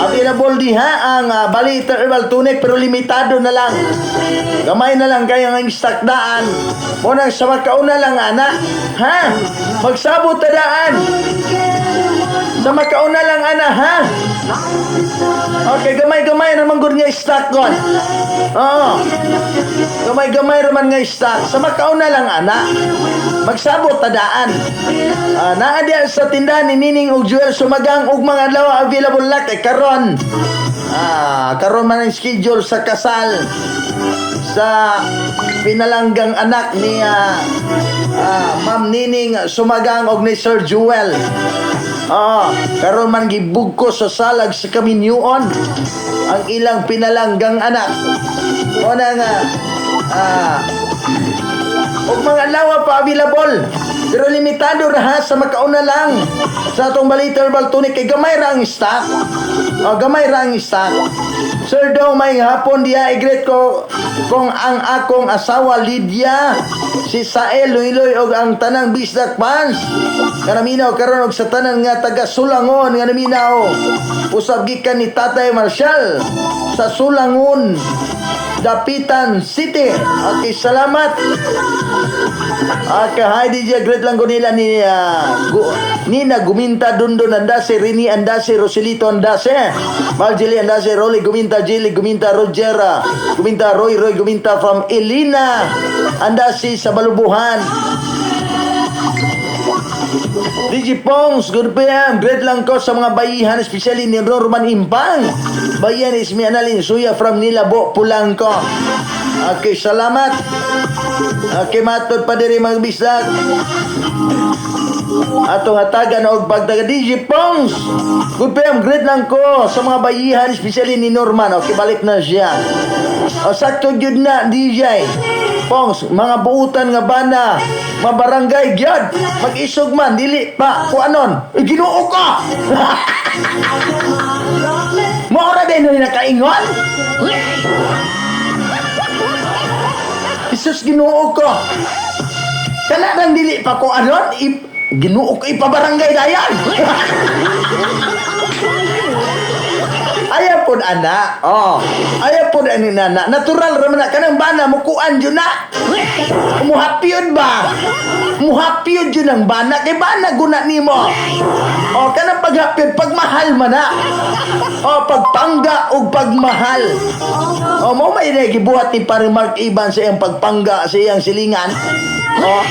Available diha ang Balita Herbal Tunic pero limitado na lang. Gamay na lang kayo ang stock daan. Munang sa makauna lang, ana. Ha? Magsabot ta daan. Sa makauna lang, ana, ha? Okay, gamay-gamay naman gud nga stock gon. Oo. Gamay-gamay raman nga stock. Sa makauna lang, ana. Magsabot ta daan. Naa diha sa tindahan ni Nining og Jewel Sumagang og mga adlaw available na kay karon. Karon man ang schedule sa kasal sa pinalanggang anak ni Ma'am Nining Sumagang og ni Sir Jewel. Karon man gibugko sa salag sa kaminyuon ang ilang pinalanggang anak. O na nga, og mga adlaw pa available. Pero limitado ra ha, sa makauna lang. Sa atong Balita Herbal Tonic kay gamay ra ang stock. O, gamay ra ang stock. Sir Dong, may hapon diha, i-greet ko kung ang akong asawa Lydia, si Sael Luiloy og ang tanang Bisdak fans. Kanaminaw karon og sa tanan nga taga Sulangon nga naminaw. Usab gikan ni Tatay Marshall sa Sulangon, Dapitan City. Okay, salamat. Okay, hi DJ, great lang ko nila ni Nina Guminta, Dundon Andase, Rini Andase, Rosilito Andase, Marjeli Andase, Rolly Guminta, Jilly Guminta, Roger Guminta, Roy Roy Guminta from Elina Andase sa Balubuhan. DJ Pongs, good PM. Great lang ko sa mga bayihan, especially ni Norman Impang. Bayihan is mi Analin Suya from Nilabo, Pulangko. Okay, salamat. Okay, matod pa diri mga bisdak. Atong hatagan og pagtaga DJ Pongs. Good PM, great lang ko sa mga bayihan, especially ni Norman. Okay, balik na siya. O, sakto gyud na, DJ Pongs, mga buutan nga bana, mabarangay gyud. Mag-isog man, dili pa, kuanon. Eh, Ginoo ka! Maora din na nakaingon? Jesus, Ginoo ko. Kana nang dili pa ko anon, Ginoo ko ipabarangay dayan. Ayaw pod ana. Oh. Ayaw pod ani nana. Natural ra man na kanang bana mukuan jud na. Muhapyod ba? Muhapyod jud ang bana kay bana guna nimo. Oh, kanang paghapyod pagmahal man na. Oh, pagpangga og pagmahal. Oh, mo may gibuhat ni pare Mark Ivan sa iyang pagpangga sa iyang silingan. Oh.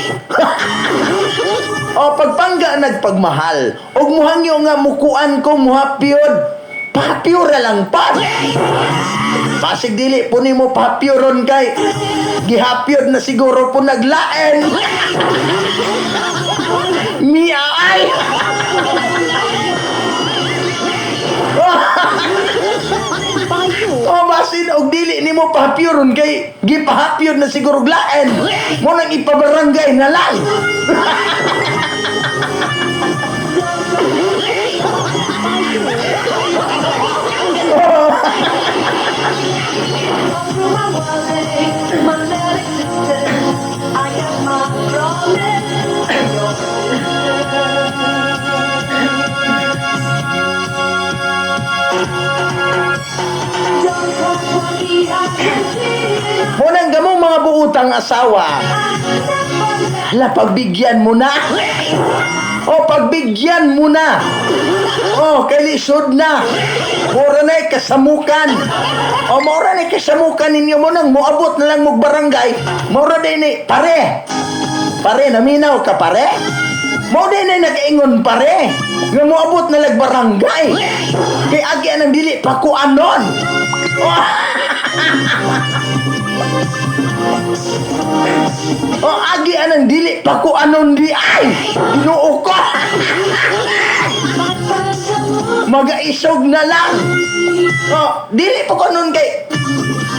Oh, pagpangga nagpagmahal. Og muhangyo nga mukuan ko muhapyod. Pahapyura lang pa. Pasig dili po nimo pahapyuron kay gihapyod na siguro po naglaen. Mia ay. Oh, basin og dili nimo pahapyuron kay gipahapyod na siguro glaen. Mo nang ipabarangay na lang. Munang gamong mga buutang asawa. Hala, pagbigyan mo na. O, pagbigyan mo na. O, kay lisod na. Mura na kasamukan. O, mura na kasamukan ninyo mo nang moabot na lang mong barangay. Mura din ni, pare. Pare, naminaw ka, pare? Mo din na nakaingon, pare. Nga moabot na lag barangay. Kay agi anang dili pa ko anon. O, agi anang dili pa ko anon di ay. Ginoo ko. Magaisog na lang. O, dili pa ko anon kay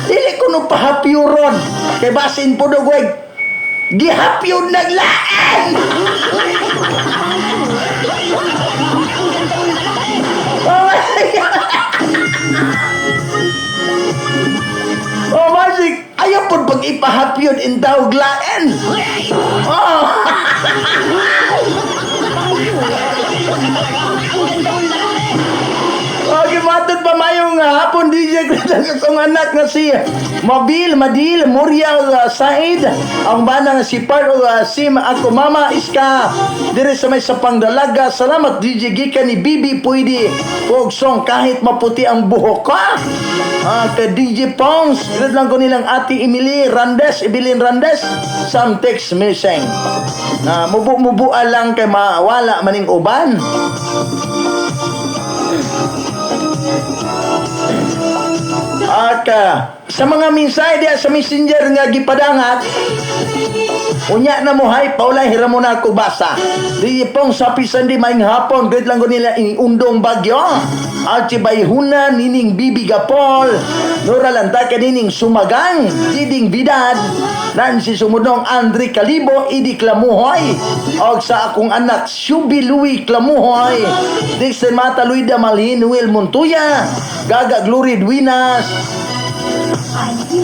dili ko no pahapyuron. Kay basin po dugweg gihapyod naglaen. Oh, Magic, ayaw po pag ipahapyod in tawag laen. Oh. Okay, matod pa mayong hapon DJ Chris ang akong anak nga si Mabil, Madil, Muriel, Said, ang bana nga si Par o Sim ako mama Iska dire sa may sapang dalaga. Salamat DJ Gika ni Bibi Pwede og song kahit maputi ang buhok ka. Kay DJ Pongs, greet lang ko nilang Ate Emily Randes, Evelyn Randes, some text missing. Na mubu-mubua lang kay mawala maning uban. At sa mga mensahe diya sa messenger nga gipadangat, unya na mo hay, paulay hira mo na ako basa. Di pong sa pisan di maing hapon, great lang ko nila undong bagyo. Archie Bayhuna, Nining Bibi Gapol, Nora Lantaka, Nining Sumagang, Diding Vidad, Nancy Sumudong, Andre Calibo, Idi Clamuhoy, og sa akong anak, Shubi Louie Clamuhoy, Dixon Mata, Luida Malhin, Will Montoya, Gaga Glory Duinas,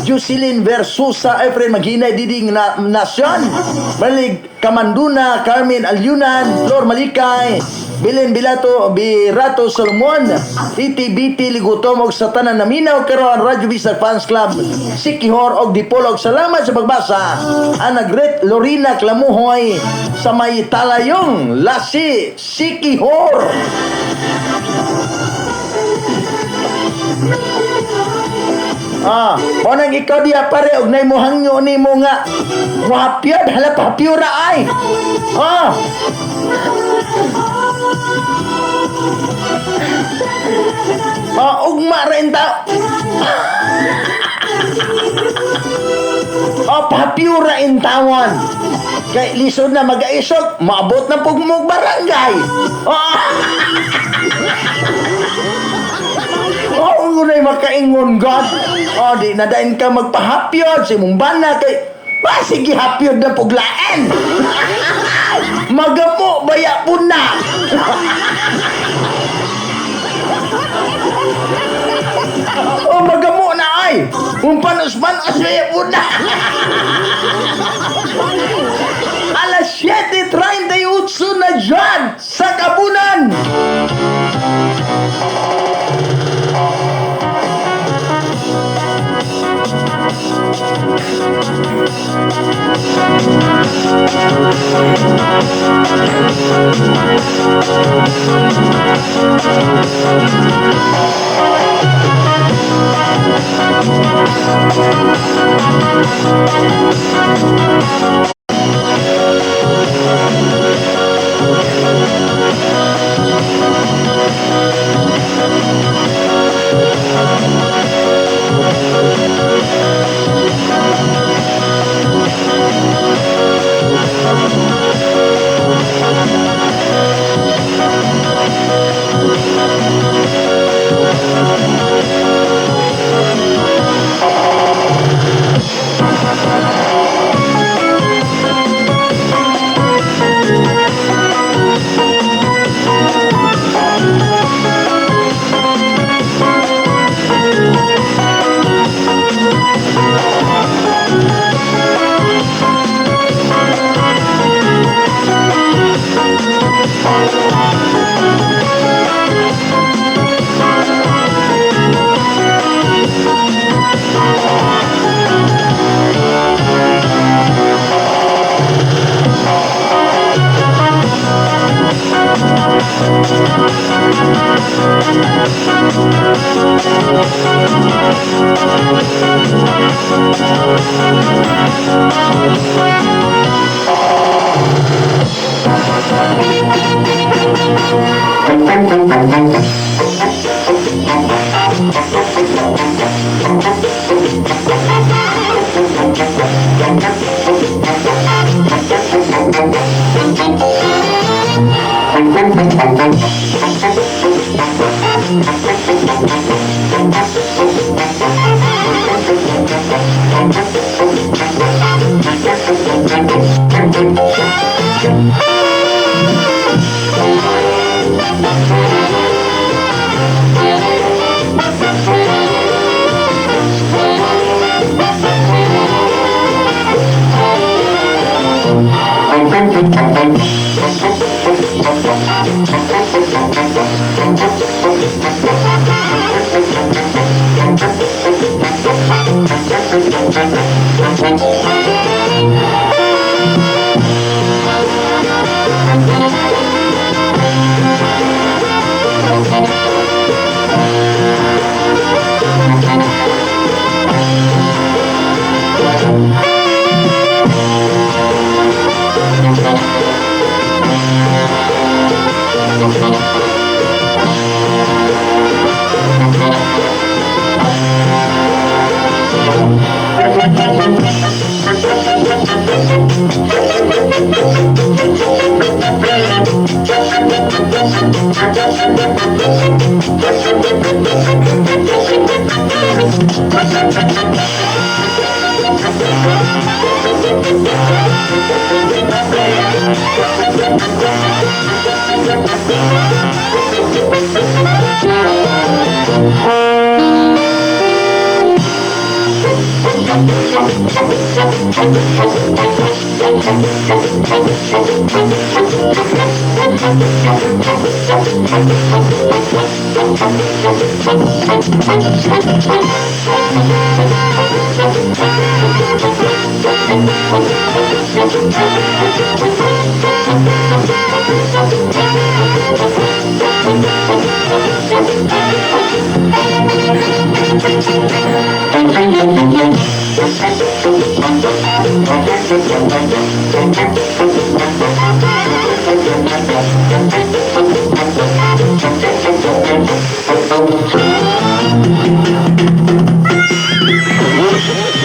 Jocelyn Versusa, Efren Maghinay, Diding Nasyon, Malig Kamanduna, Carmen Alyunan, Flor Malikay, Bilin Bilato, Birato Solomon, Titi Biti Ligutom og sa tanan naminaw karon Radyo Bisdak Fans Club, Sikihor og Dipolog. Salamat sa pagbasa. Ana Great Lorena Clamuhoy sa may talayong Lasi Sikihor. Monang ikaw diya pare og nay mohangyo nimo nga muhapyod, hala pahapyura ay. Ugma ra inta. Mapahapyo ra intawon. Kay lisod na magaisog, maabot na pug mo barangay. Ah! Oh, unay makaingon God. Oh, di na dayon ka magpahapyod sa imong bana kay ba sige hapyod na puglaen. Magamo baya po na. Oh, magamo na ay. Kung panos-panos baya po na. Alas 7:38 na dyan sa Kabunan.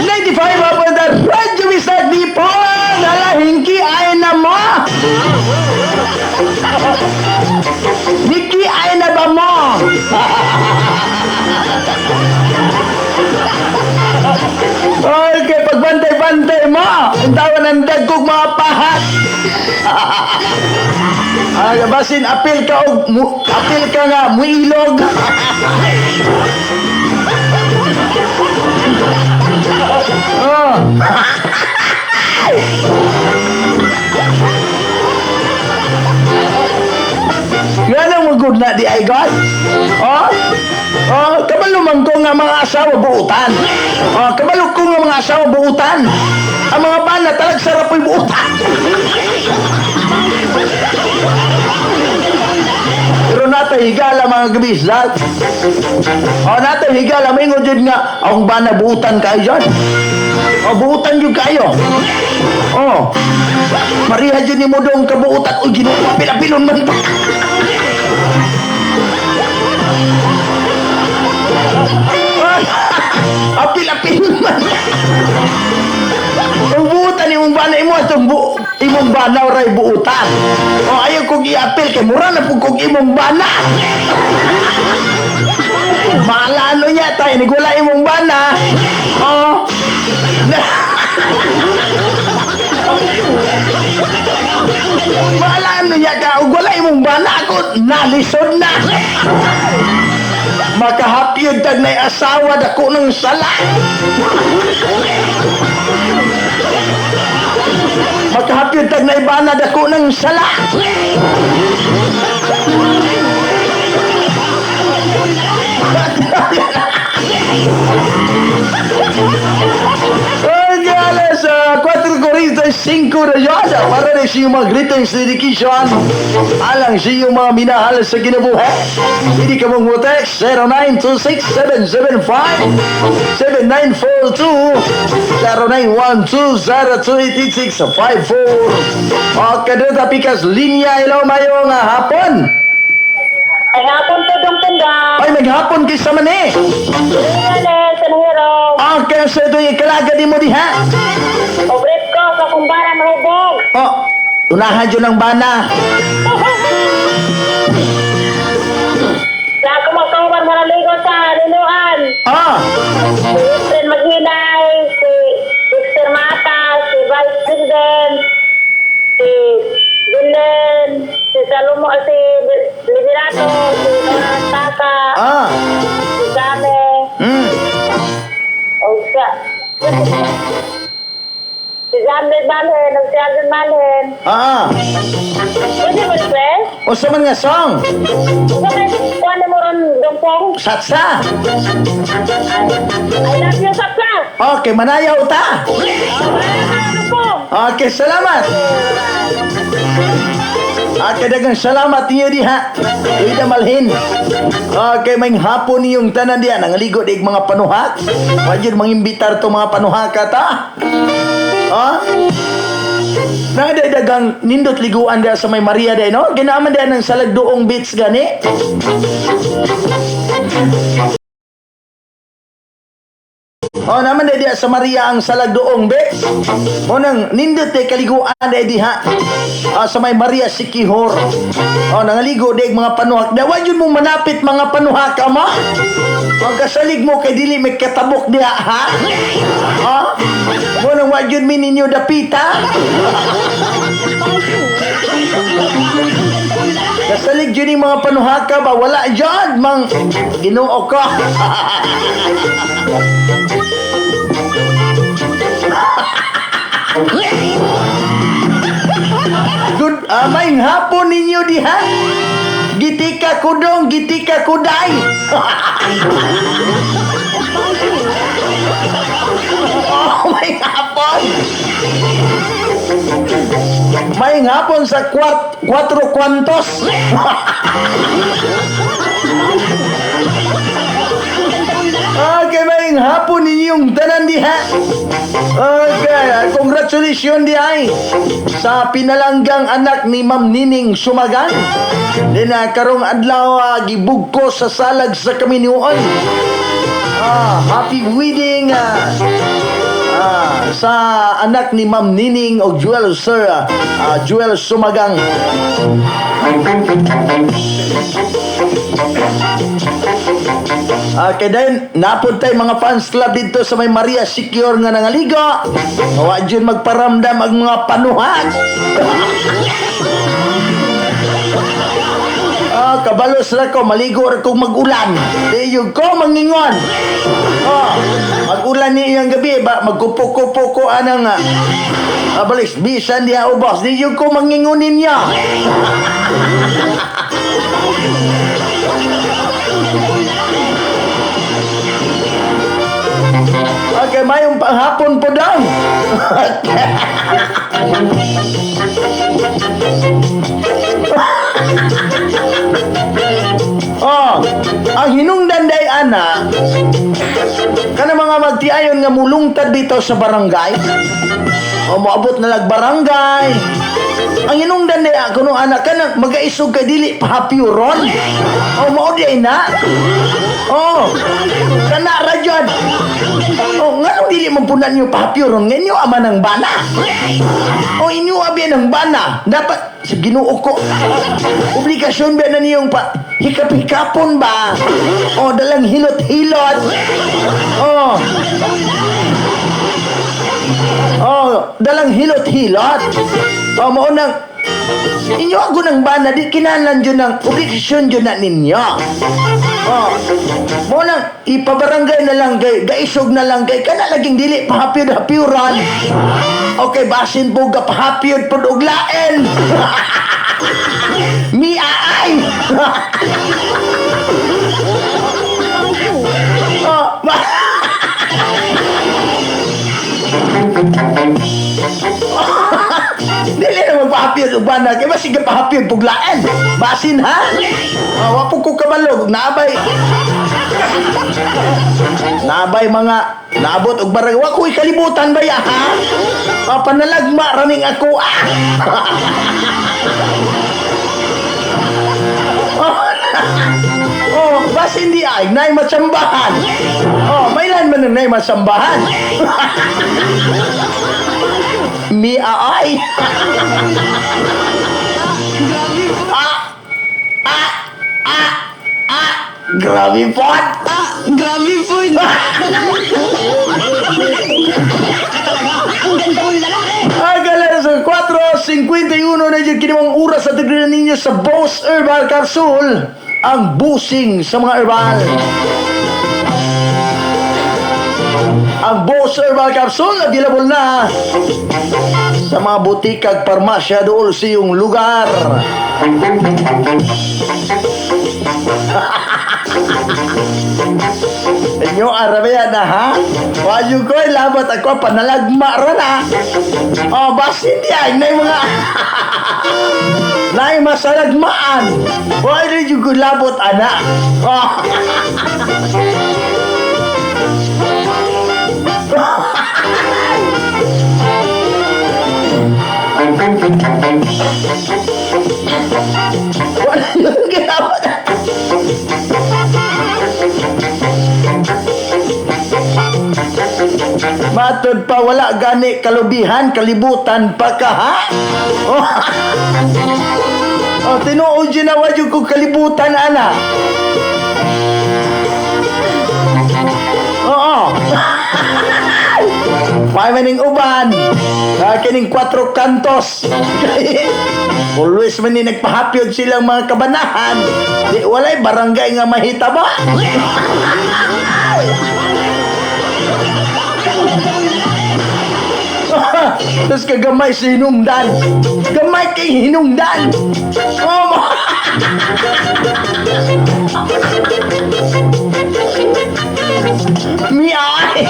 95 up the Radyo. Ay, kay pagbantay-bantay mo, ang tawa ng dagkog mga pahat. Ay, basin apil ka og apil ka nga muilog. Oh. Nga nang magud na di ay God? Oh? Oh, kabalo man ko nga mga asawa buutan. Oh, kabalo ko nga mga asawa buutan. Ang mga bana talag sarap po'y buutan. Pero natay higala, mga kabislat. Oh, natay higala, maingon jud nga akong bana buutan kayo dyan. Oh, buutan jud kayo. Oh. Mariha jud nimo dong kabuutan. Uy, Ginoo, pilapilon man pa. Apil-apil man. Ang buutan imong bana imo atong imong bana oray buutan. O ayaw kong i-apil kay mura na pud kog imong bana. Malano niya tayo ni wala imong bana. Oh. Malano niya ka ug wala imong bana ako nalisod na. Makahapyod tag nay asawa dako ng sala. Makahapyod tag nay bana dako ng sala. Ay, alas 4:45 na yun. Para na sa iyong mga greetings dedication. Alang sa iyong mga minahal sa kinabuhi. Hindi ka mong text 0926-775-7942, 0912-0286-54. Okay, doon tapikas linya. Hello, mayong hapon. Ay, hapon po dong tunda. Ay, maghapon kay sa mani. San Hero. Okay, sa ito yung ikalaga di mo diha. Obret ko sa kumbaran hubog. Oh, unahan dyan ang bana. Sa ako magkahuman manaligo sa Liloan. Si Efren Maghinay, si Dexter Mata, si Vice President, si Gulen, si Salomo, si Liberato, si Nora Taka, si Dame, o sa si Zambe Malhen, o si Alvin Malhen. Pwede mo request? O sa man nga song? Sa may kuha mo ron, Dongpong? Satsa. I love you, Satsa. Okay, manayaw ta. Okay, salamat. Okay, daghang salamat niyo diha. Ida malhin. Okay, may hapon niyong tanan diha. Nangaligo dig mga panuhak. Wajud mangimbitar to mga panuhak ta. Ha? Nagaday dagang nindot liguan diha sa may Maria day, no? Ginaman diha ng Salagdoong Beach gani. Oh, naman day diha sa Maria ang Salagdoong Beach. Mo nang nindot day kaliguan day diha. Sa may Maria Sikihor. Oh, nangaligo day mga panuhak. Dawa yun mo manapit mga panuhak ama. Pagkasalig mo kay dili may katabok diha, ha? Ha? Mo nang wa yun mi ninyo dapita. Kasalig yun yung mga panuhaka ba? Wala dyan, mang Ginoo ko. Good, may hapon ninyo diha. Gitika kudong, gitika kuday. Oh, may hapon. May hapon sa kwatro kwantos. Okay, may hapon ninyong tanan diha. Okay, congratulations diha sa pinalanggang anak ni Ma'am Nining Sumagan. Di na karong adlaw gibugko sa salag sa Kaminiuan. Happy wedding. Sa anak ni Ma'am Nining og Joel, Sir Joel Sumagang. Okay, then, napuntay mga fans club dito sa may Maria Secure nga nangaligo. Wa jud magparamdam ang mga panuhat. Kabalos ra ko, maligo ra kong mag-ulan. Di yun ko mangingon. Oh, mag-ulan ni iyang gabi ba, magkupo-kupo ko anang balis, bisan diha ubos. Di yun ko mangingonin niya. Okay, mayong panghapon po daw. Oh, ang hinungdan day ana kana mga magtiayon nga mulungtad dito sa barangay. O moabot na lag barangay. Ang hinungdan day kuno ana kana magaisog kay dili pahapiuron. O mao di na. Oh, kana ra jud. Oh, nganong dili man punan niyo pahapiuron nga inyo ama ng bana. O inyo abi ng bana. Dapat sa Ginoo ko. Obligasyon ba na niyong pa hikap-hikapon ba? O dalang hilot-hilot. Oh. Oh, dalang hilot-hilot. O mao nang inyo ako ng bana di kinahanglan jud ng obligasyon jud na ninyo. Oh. Mao nang ipabarangay na lang kay gaisog na lang kay kana laging dili pahapyod-hapyuran. Okay, basin po ga pahapyod pud og lain. Mi aay. Oh, dili na magpahapyod og bana kay basig pahapyod pug lain. Basin ha? Oh, wa po ko kabalo naabay. Naabay mga naabot og barangay. Wa ko'y kalibutan ba ya ha? Panalagma raming ako ah. Oh, basin di ay nay matsambahan. Oh, mailan man ang nay matsambahan. Mi aay. Ah, ah, ah, ah. Grabe po. Ah, grabe po. Agala sa 4:51 na dyan kinimang oras sa tignan ninyo sa Boss Herbal Capsule, ang busing sa mga herbal. Ang Boss Herbal Capsule available na sa mga butik ag parmasya dool sa iyong lugar. Inyo Arabia na ha? Wajud ko labat ako panalagma ra na. Oh, basin di ay nay mga nay masalagmaan. Why did you go labot ana? Oh. Wala yung gilabot. Matod pa wala gani kalubihan, kalibutan pa ka ha? Oh, oh tinuod yun na wadyo ko kalibutan ana. Oo. May maning uban. Kining 4 kantos. Always man ni nagpahapyod silang mga kabanahan. Di walay barangay nga mahitaba. Tapos kagamay sa hinungdan. Gamay kay hinungdan. Oh, Miay!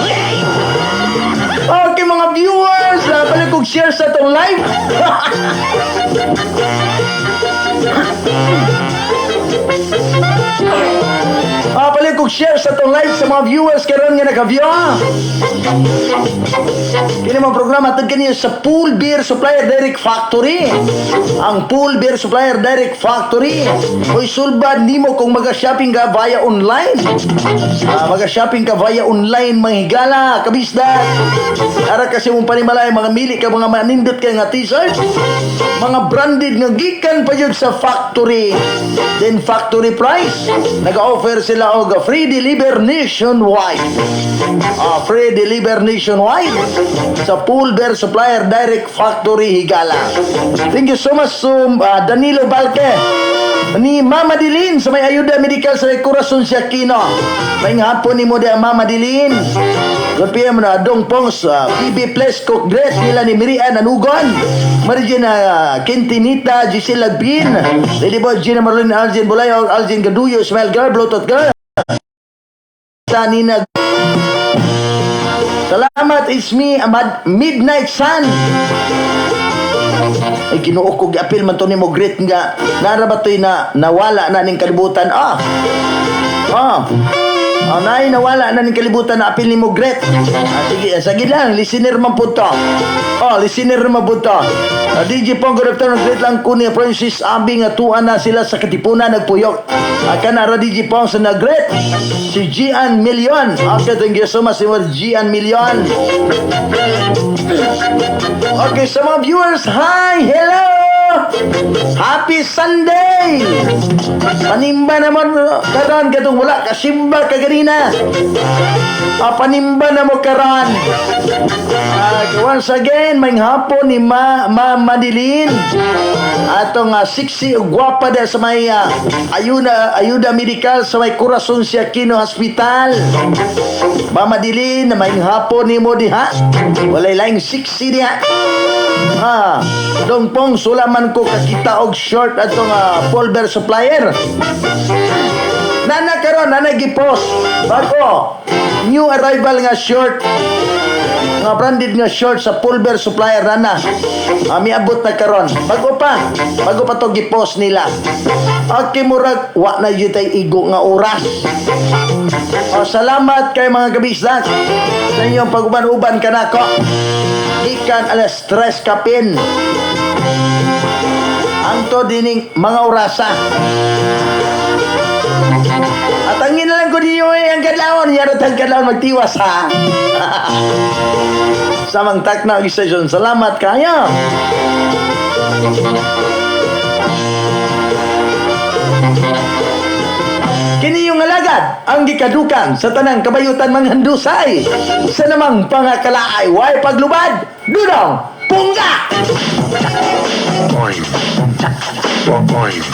Okay mga viewers, balik kong share sa itong live. Balik kog share sa atong live sa mga viewers karon nga naka-view. Kini mga programa tug kini sa Pool Beer Supplier Direct Factory. Ang Pool Beer Supplier Direct Factory. Uy, sulbad nimo kung maga-shopping ka via online. Maga-shopping ka via online, mga higala, kabisdak. Ara kasi mong panimalay, mga mili ka, mga manindot kay nga t-shirt. Mga branded nga gikan pa jud sa factory. Then factory price. Nag-offer sila og free deliver nationwide. Free deliver nationwide sa Pool Beer Supplier Direct Factory, Higala. Thank you so much to Danilo Balke ni Mama Dilin sa may Ayuda Medical sa may Corazon si Aquino. May hapon ni mo di Mama Dilin. Good PM na Dong Pongs, PB Plus Cook Great nila ni Mirian Anugon. Marigin na Quintinita, Giselle Lagpin, Lady Boy Gina Marlene Algin Bulayo, Algin Gaduyo, Smile Girl, Bluetooth Girl. Nina. Salamat, it's me, Amad Midnight Sun. Ay, Ginoo ko, giapil man to nimo great nga nara ba to'y na nawala na ning kalibutan? Ah, nay nawala na ning kalibutan na apil nimo great. Sige, sige lang, listener man po to. Oh, listener man po to. DJ Pong, good afternoon. Great lang ko ni Francis Abby nga tuan na sila sa Katipunan nagpuyok. Kana ra DJ Pong sa nag-great. Si Gian Million. Okay, thank you so much, si Gian Million. Okay, sa mga viewers, hi, hello! Happy Sunday! Panimba naman karon katong wala kasimba kaganina. Panimba na mo karon. Once again, may hapon ni Ma Madilin. Atong sexy ug gwapa da sa may Ayuda Medical sa may Corazon si Aquino Hospital. Mama Dilin, may hapon ni mo diha. Walay laing sexy diha. Ha, Dong Pong, sulaman ko kakita og short atong polver supplier. Nana karon, nana gipost. Bago, new arrival nga short nga branded nga short sa pulver supplier nana. Miabot na karon. Bago pa. Bago pa to gipost nila. Okay, murag wa na jud tay igo nga oras. O, salamat kay mga kabisdak sa inyong pag-uban-uban kanako. Ikan alas 3 kapin. Angto dining mga orasa. At ang na lang ko niyo eh, ang kadlawon, yarot ang kadlawon magtiwas ha. Samang takna og session. Salamat kayo. Kini yung alagad ang gikadukan sa tanang kabayutan manghandusay sa namang pangakalaay way paglubad dunong pungga. Boing. Boing.